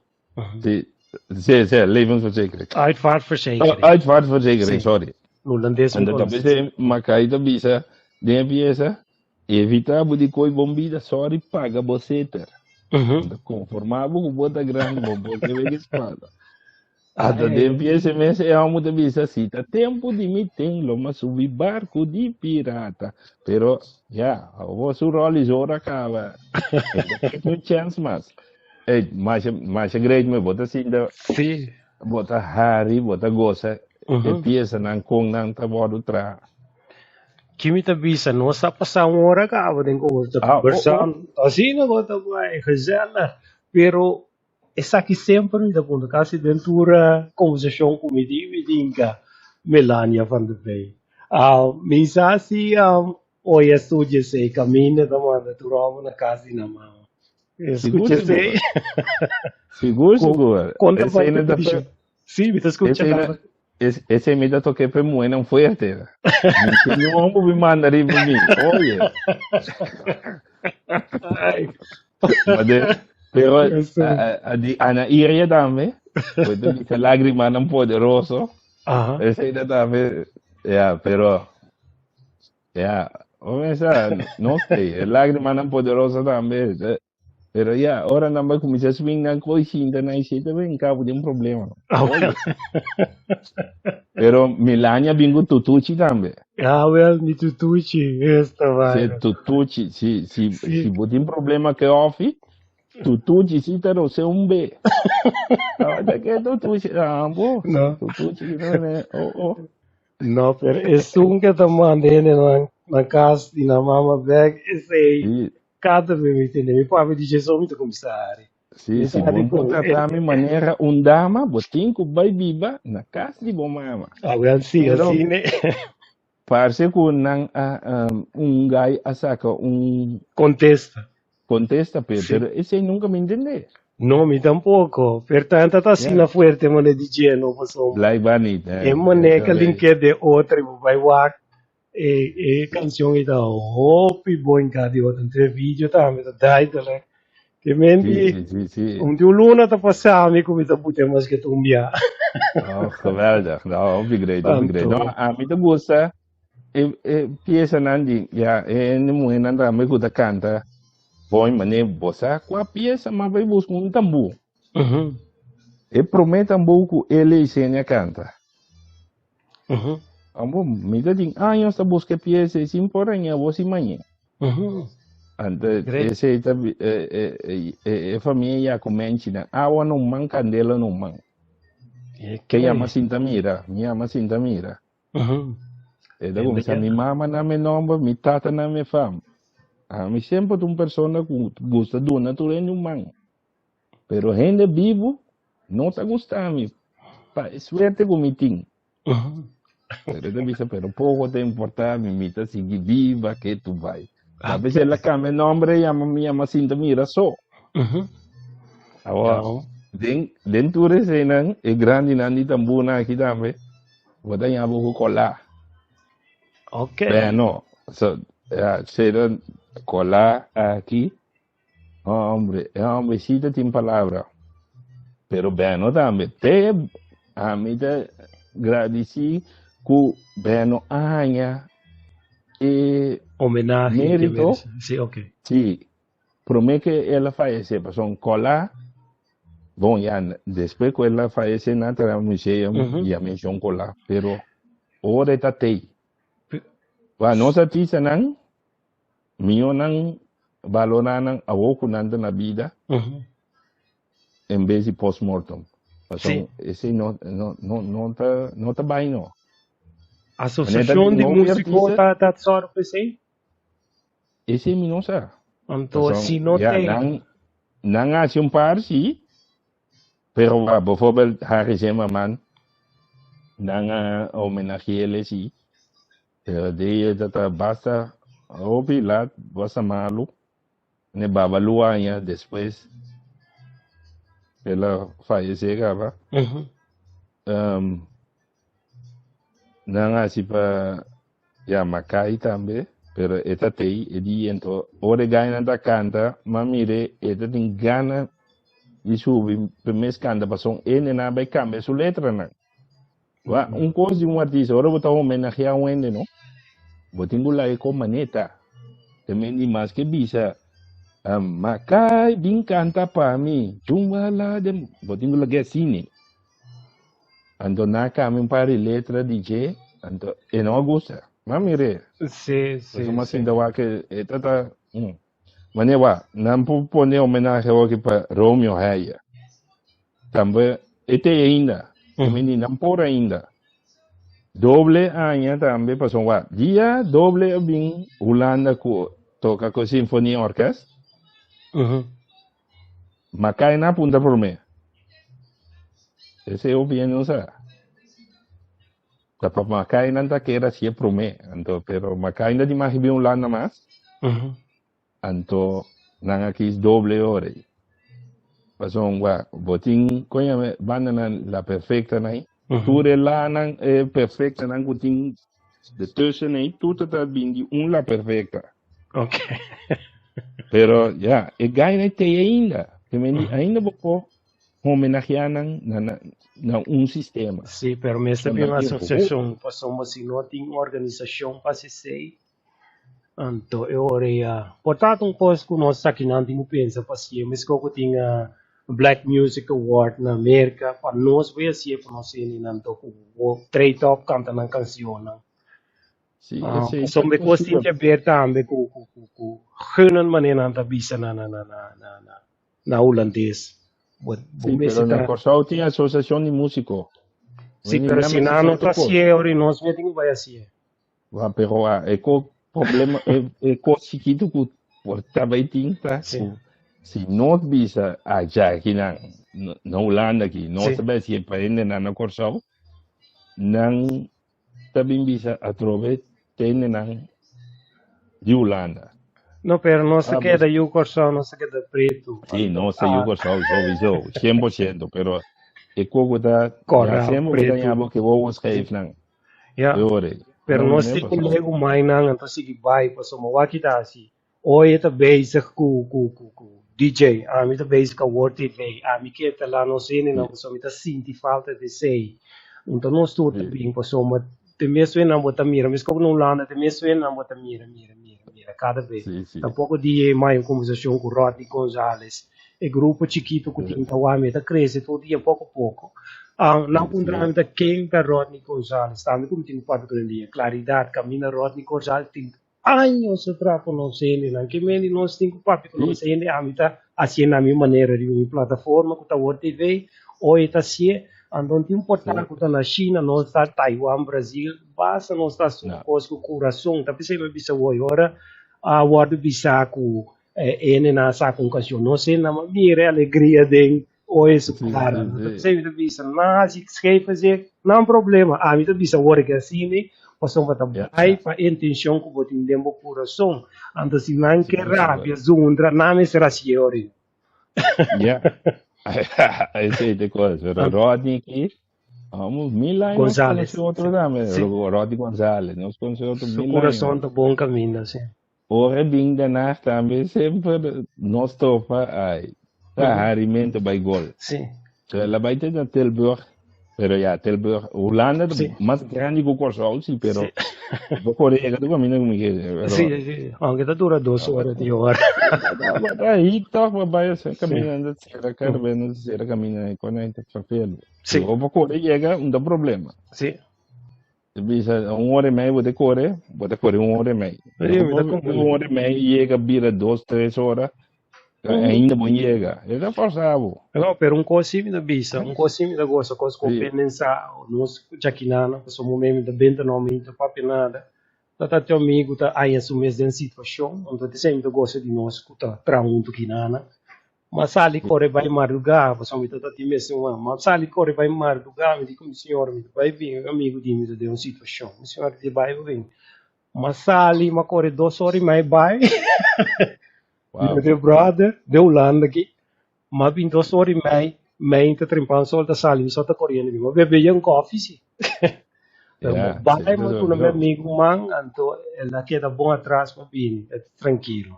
[SPEAKER 2] Sí, sí, sí, levensverzekering.
[SPEAKER 1] Uitvaartverzekering.
[SPEAKER 2] Oh, uitvaartverzekering,
[SPEAKER 1] Sí.
[SPEAKER 2] sorry.
[SPEAKER 1] Holandés
[SPEAKER 2] En dat is Makai ta bisa den pieza, evita bo di koi bon bida, sorry, paga bo seter. Conforma bo ku bo ta grandi, bo bo ke wega espada. Anto den piesa mes e hòmber ta bisa, si ta tempu di mi ten lo m'a subi barku di pirata. Pero ya, awor su ròl is ora kaba. E ta keda un chèns mas. Ey, masha, masha great me, bo ta sinta, bo ta hari, bo ta gosa e piesanan kon nan ta wòrdu traha.
[SPEAKER 1] Ki mi ta bisa, nos ta pasa un ora kaba den ku ta
[SPEAKER 2] Ah, oh, oh.
[SPEAKER 1] kombersando. Asina bo ta bai, gezellig. Pero esaki semper mi ta puntra, kasi den tur kombersashon ku mi tin, mi tin ka Melania van der Veen. Mi sa si oye a studia esei, kaminda ta manda tur hòmber na kas di nan mama.
[SPEAKER 2] Sigur,
[SPEAKER 1] Escucha esei.
[SPEAKER 2] Sigur, sigur.
[SPEAKER 1] Kon ta
[SPEAKER 2] Esei
[SPEAKER 1] bai
[SPEAKER 2] no ta
[SPEAKER 1] petishon? Sí, mi ta skucha
[SPEAKER 2] Esei no,
[SPEAKER 1] kaba.
[SPEAKER 2] esei mi ta toke p'e muhénan fuerte. Mi ke niun hòmber bin manda riba mi. Oye.
[SPEAKER 1] Ai.
[SPEAKER 2] Ma de, pero
[SPEAKER 1] Eso.
[SPEAKER 2] a di Ana Iria tambe, pues ta bisa lágrimanan poderoso. Esei ta tambe, ya, pero, ya, o mesa, no sé, e lágrimanan poderoso tambe. Pero ya, ora nan bai kuminsá swing nan koi sinta nan i ta ben kabo den problema.
[SPEAKER 1] Ah,
[SPEAKER 2] Oye. Pero Melania bin ku tutuchi tambe.
[SPEAKER 1] Ah, wel, mi tutuchi, esta
[SPEAKER 2] Si
[SPEAKER 1] vaina.
[SPEAKER 2] tutuchi, si, si, si bo tin problema ke ofi, tutuchi si ta rose un be. Ah, de ke tutuchi? Ah, bo.
[SPEAKER 1] No.
[SPEAKER 2] Tutuchi, no, ne, oh, oh.
[SPEAKER 1] No, pero esun ke ta manda hende nan, nan kas di nan mama bek, esei.
[SPEAKER 2] Si.
[SPEAKER 1] Kada vez mi tende mi papia di Jesus mi ta kuminsá hari.
[SPEAKER 2] Si,
[SPEAKER 1] Mi
[SPEAKER 2] si
[SPEAKER 1] sa
[SPEAKER 2] bo
[SPEAKER 1] di
[SPEAKER 2] por
[SPEAKER 1] kon
[SPEAKER 2] trata mi manera un dama, bo tin ku bai biba na kas di bo mama.
[SPEAKER 1] Awel si,
[SPEAKER 2] Pero
[SPEAKER 1] asina.
[SPEAKER 2] parse ku nan a, un gai a saka un
[SPEAKER 1] Kontesta.
[SPEAKER 2] kontesta p'e,
[SPEAKER 1] Si.
[SPEAKER 2] pero esei nunka mi ntendé.
[SPEAKER 1] No, mi tampoko. Pero tanta ta
[SPEAKER 2] Ya.
[SPEAKER 1] asina fuerte manera di dje, no, pasobra
[SPEAKER 2] Blijkbaar niet,
[SPEAKER 1] e
[SPEAKER 2] hè.
[SPEAKER 1] manera
[SPEAKER 2] Eso
[SPEAKER 1] ke
[SPEAKER 2] e.
[SPEAKER 1] link'é den otro i bo bai wak E e canción ei ta hopi bon ka di otro entre video tambe ta duidelijk. Ke men
[SPEAKER 2] Sí,
[SPEAKER 1] di
[SPEAKER 2] sí, sí, sí.
[SPEAKER 1] un di un luna ta pasa mi ku mi ta pute mas ke un bia.
[SPEAKER 2] Oh, geweldig. No, hopi great, hopi great. No,
[SPEAKER 1] Anto,
[SPEAKER 2] a mi ta gusta e, e piesanan di, ja, e hende muhénan tambe ku ta kanta bon mané bo sa kua piesa m'a bai buska un tambú. E promé tambú ku Eli Isenia kanta. Amo, mi ta tin años ta busca e pieza y sin por aña vos y mañe. Ante
[SPEAKER 1] Great.
[SPEAKER 2] ese ta e, e, e, e, e familia ya ku menchi na awa no man candela no man. Que llama sinta mira, mi llama sinta mira. E ta kumsa mi mama na mi nomber, mi tata na mi fam. A mi semper ta un persona ku gusta duna tur hende un man. Pero hende bibu no ta gusta mi. Pa e suerte ku mi tin. Pero ta bisa, pero poko ta importa mi, mi ta sigui biba ke tu bai. A veces el a cambia nombre, llama mi llama sinta mira so. Awor, den, den tur eseinan, e grandinan di tambuna aki tambe, bo ta ña bo ku kolá. Bueno, so, ja, sera kolá aki. Hombre, e hombre sí ta tin palabra. Pero Beno tambe. Te ami ta gradisí ku Beno a haña e
[SPEAKER 1] Homenahe que
[SPEAKER 2] mérito.
[SPEAKER 1] merece. Sí, ok.
[SPEAKER 2] Sí, promé ke el a fayesé, pasobra Colá, bon ya, despues ku el a fayesé nan a traha museum i a menshon Colá, pero ora e ta tei. Wak, nos artistanan Mihó nan balorá nan awor ku nan ta na bida en bes di postmortem. Pasobra esei no no no no ta no ta bai no.
[SPEAKER 1] Asosiashon di músiko ta ta sòru pa esei?
[SPEAKER 2] Esei mi no sa.
[SPEAKER 1] Anto si no
[SPEAKER 2] Ya
[SPEAKER 1] ten.
[SPEAKER 2] nan nan hasi un par si, pero bijvoorbeeld Harry Zimmerman nan a homenage'é si. Pero di e ta ta basta hopi lat, basta malu. Ne baba luaña despues el a fayece caba. Nan haci pa ya Makai tambe, pero e ta tey e di ento ora e gainan ta canta, m'a mire e ta tin gana di subi pa mes canta pasobra e nena bay cambia su letranan. Wa, un kos di un artista, ora bo ta homenageá un hende, no? Bo tin ku laga kon maneta. Te men di mas ke bisa, Makai bin kanta pa mi, chumba la de, bo tin ku lag'é asina. Anto nan a cambia un par di letra di dje, anto e no a gusta. Ma mire,
[SPEAKER 1] Sí, sí,
[SPEAKER 2] pasobra
[SPEAKER 1] sí.
[SPEAKER 2] sinta wak e ta ta, mm. Mane wak, nan por pone homenahe hoki pa Romeo Heyer. Tambe e te ainda, e mindi nan por ainda. Doble aña tambe pasobra wak, dia doble a bin Hulanda ku toka ku Sinfonie Orkest, Makai na punta promé. Esei hopi hende no sa. Ta pa Makai nan ta keda hasié promé. Anto, pero Makai no tin mas bin Hulanda mas. Anto nan a kis doble ora ei. Pasobra wak, bo tin kon yama e bandanan La Perfecta nan ei. Tur e lanan e perfectanan ku tin de tussen ei, tur ta ta bin di un La Perfecta.
[SPEAKER 1] Ok.
[SPEAKER 2] Pero ya, e gainan te ainda. Te men ainda bo por homenageá nan na, na, na un sistema.
[SPEAKER 1] Sí, pero mester
[SPEAKER 2] Nan
[SPEAKER 1] bin un
[SPEAKER 2] tin
[SPEAKER 1] asosiashon, pasobra si no tin organisashon pa hasi esei, anto e ora ya. Por ta un kos ku nos akinan tin ku pensa pa hasié, meskos ku tin Black Music Award na Merka, pa nos bai hasié pa nos hendenan anto ku trei top kanta nan kansionnan.
[SPEAKER 2] Sí,
[SPEAKER 1] Ah,
[SPEAKER 2] esei ta
[SPEAKER 1] pasobra e kos tin
[SPEAKER 2] posibel.
[SPEAKER 1] ke ber tambe ku ku ku ku gunnen manera nan ta bisa na na na na na na na hulandes. Bo bo
[SPEAKER 2] Sí,
[SPEAKER 1] mester
[SPEAKER 2] pero na
[SPEAKER 1] ta
[SPEAKER 2] Kòrsou tin asosiashon di músiko.
[SPEAKER 1] Sí,
[SPEAKER 2] Meni
[SPEAKER 1] pero
[SPEAKER 2] nan
[SPEAKER 1] si
[SPEAKER 2] mester
[SPEAKER 1] nan
[SPEAKER 2] sa
[SPEAKER 1] no
[SPEAKER 2] tur
[SPEAKER 1] ta
[SPEAKER 2] kos.
[SPEAKER 1] hasié ora nos mes tin ku bai hasié.
[SPEAKER 2] Wa, pero a e ko problema e e kos chikitu ku por ta bai tin ta
[SPEAKER 1] Sí.
[SPEAKER 2] ku si nos bisa aja akinan na Hulanda aki nos
[SPEAKER 1] Sí.
[SPEAKER 2] ta bai hasié pa hendenan na Kòrsou nan ta bin bisa atrobe tende nan di Hulanda.
[SPEAKER 1] No, pero nos ta
[SPEAKER 2] Ah,
[SPEAKER 1] keda yu Kòrsou, nos ta keda pretu.
[SPEAKER 2] Sí,
[SPEAKER 1] Anto,
[SPEAKER 2] nos ta yu
[SPEAKER 1] ah,
[SPEAKER 2] Kòrsou sowieso, 100%, pero e koko ta, ya
[SPEAKER 1] kòrá,
[SPEAKER 2] semper bo ta
[SPEAKER 1] pretu.
[SPEAKER 2] ña bo ke wowo schijf nan.
[SPEAKER 1] Ja,
[SPEAKER 2] E ora ei.
[SPEAKER 1] pero
[SPEAKER 2] No,
[SPEAKER 1] nos
[SPEAKER 2] no
[SPEAKER 1] tin ku
[SPEAKER 2] pasó.
[SPEAKER 1] legu mainan, anto sigui bai, pasobra wak ta hasi. Oye ta bezig ku ku ku ku DJ, ami ta bezig ku Awor TV, ami ke ta la nos hendenan pasobra mi ta sinti falta di esei. Anto nos tur ta bin pasobra te mes wennan bo ta mira, meskos ku na Hulanda te mes wennan bo ta mira, mira, mira, mira kada bes. Tampoko DJ mai un kombersashon ku Rodney Gonzales, e grupo chikito ku tin ta wak mi ta krese tur dia poko poko. Nan puntra mi ta ken ta Rodney Gonzales, tambe ku mi tin ku papia ku nan dia, klaridat kaminda Rodney Gonzales tin Años atrás ku nos hendenan ke men di nos tin ku papia ku nos hende ami ta hasié na mi manera riba mi plataforma ku ta Awor TV oye ta hasié anto tin un portal ku ta na China nos ta Taiwan Brazil basta nos ta hasi un kos ku kurason ta p'esei mi a bisa woy ora a wòrdu bisa ku e hendenan a saka un kanshon nos hendenan a mira e alegria den oye su kara ta p'esei mi ta bisa nan hasi schrijf hasi nan problema ami ta bisa awor ke asina pasobra ta bai pa e intencion ku bo tin den bo kurason anto si nan ke rabia zundra nan mester hasi e ora
[SPEAKER 2] Ya esei ta e kos pero Rodney aki amo mil aña nos
[SPEAKER 1] Gonzales
[SPEAKER 2] konosi otro tambe Rodney Gonzales nos konosi otro
[SPEAKER 1] su
[SPEAKER 2] mil aña
[SPEAKER 1] kurason ta bon kaminda si.
[SPEAKER 2] Ora bin Den Haag tambe semper nos topa ay ta harimento bay gol.
[SPEAKER 1] Sí.
[SPEAKER 2] So el a bay te na Tilburg, pero ya Tilburg, Hulanda ta
[SPEAKER 1] Sí.
[SPEAKER 2] mas grandi ku Kòrsou sí, pero
[SPEAKER 1] Sí.
[SPEAKER 2] bo kore yega tur kaminda ku mi ke, pero
[SPEAKER 1] Sí, sí, aunke ta dura dos ora di ora.
[SPEAKER 2] Ta hit toch pa bay ese
[SPEAKER 1] Sí.
[SPEAKER 2] kaminda ta sera karabena ta sera kaminda e kona ta vervelend.
[SPEAKER 1] Sí.
[SPEAKER 2] Bo por kore yega un ta problema.
[SPEAKER 1] Sí.
[SPEAKER 2] Te bisa un hora y media bo te kore, bo te kore un hora y media.
[SPEAKER 1] Sí, mi ta
[SPEAKER 2] Un
[SPEAKER 1] comprende.
[SPEAKER 2] hora y media llega bira dos, tres horas, ainda bo llega. E ta forsa bo.
[SPEAKER 1] No, pero un kos sí mi ta bisa, un kos sí mi ta gosa, kos ku
[SPEAKER 2] Sí.
[SPEAKER 1] pensa nos djakinana, pasobra un mi ta benta no mi ta papia nada. Ta ta tio amigu ta haña su mes den situashon, anto te mi ta gosa di nos ku ta traha huntu kinana. M'a sali kore bai mardugá, pasobra mi ta tin mes un M'a sali kore bai mardugá, mi di ku mi señora, mi ta bai bin, un amigu di mi ta den un situashon. Mi señora di bai bo bin. M'a sali, m'a kore dos ora i mei bai.
[SPEAKER 2] Wow.
[SPEAKER 1] Mi brother den Hulanda aki. M'a bin dos ora i mei, mei ta trempan sol ta sali, mi so ta koriendo bin. M'a bebe yen kòfi si. Pero
[SPEAKER 2] Ja,
[SPEAKER 1] m'a bai,
[SPEAKER 2] sí,
[SPEAKER 1] m'a
[SPEAKER 2] dat
[SPEAKER 1] duna mi
[SPEAKER 2] sowieso.
[SPEAKER 1] amigu man, anto el a keda bon atras, m'a bini, e ta trankilo.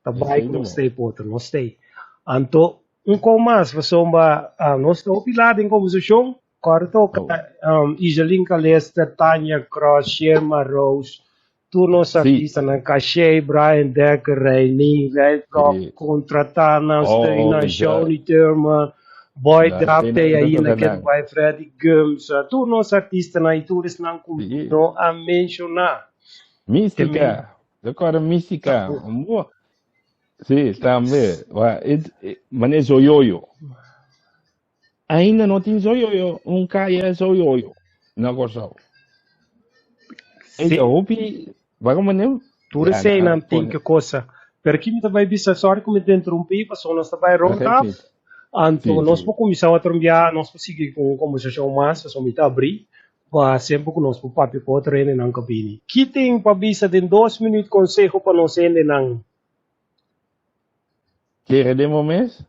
[SPEAKER 1] Ta bai
[SPEAKER 2] Esei
[SPEAKER 1] ku
[SPEAKER 2] ta
[SPEAKER 1] nos
[SPEAKER 2] bon.
[SPEAKER 1] stay por otro, nos stay. Anto, un kon mas, pasobra nos ta hopi laat den kombersashon, kòrda toka
[SPEAKER 2] Oh.
[SPEAKER 1] Iselin Calester, Tania Cross, Sherma Rose, tur nos artistanan, Caché, Brian Dekker, Reini, Wijfrok,
[SPEAKER 2] Sí.
[SPEAKER 1] kontratá nan,
[SPEAKER 2] Oh,
[SPEAKER 1] steun nan,
[SPEAKER 2] ja.
[SPEAKER 1] Shoni Thurman, Boy Drap te ainda ke bai Freddy Gumbs, tur nos artistanan i tur esnan ku no a menshoná.
[SPEAKER 2] Mística, recorda Mística. Sí, tambe. Mane Zoyoyo. Ainda no tin Zoyoyo, un kaya Zoyoyo na Kòrsou. Sí. Hopi, waarom meneer?
[SPEAKER 1] Tur eseinan tin ke kosa. Pero ki mi ta bai bisa, sorry ku mi ta interumpí, pasobra nos ta bai rond af. Anto nos por kuminsá otro bia, nos por sigui ku un kombersashon mas, pasobra mi ta abrí pa semper ku nos por papia ku otro hendenan ku a bini. Ki tin pa bisa den dos minüt konseho pa nos hendenan?
[SPEAKER 2] Kere den bo mes,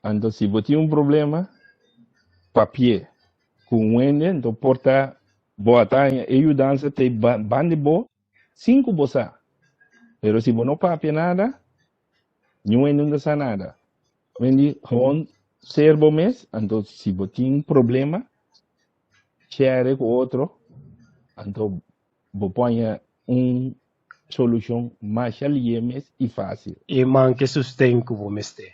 [SPEAKER 2] anto si bo tin un problema, papi'é ku un hende, anto por ta bo a ta haña e yudansa te banda di bo sin ku bo sa. Pero si bo no papia nada, niun hende no ta sa nada. Wendy, gewoon ser bo mes, anto si bo tin problema, share ku otro, anto bo por haña un solushon masha lié mes i fásil.
[SPEAKER 1] E manke susten ku bo mester.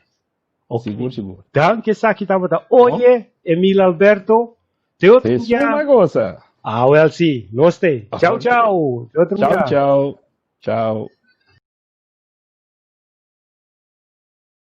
[SPEAKER 2] Ok. Sigur, sigur.
[SPEAKER 1] Danki esaki tabata Oye, Emil Alberto. Te otro
[SPEAKER 2] Te
[SPEAKER 1] dia.
[SPEAKER 2] suma gosa.
[SPEAKER 1] Ah, wel si. Nos te. Chau, chau. Te otro
[SPEAKER 2] Chau,
[SPEAKER 1] dia.
[SPEAKER 2] chau. Chau.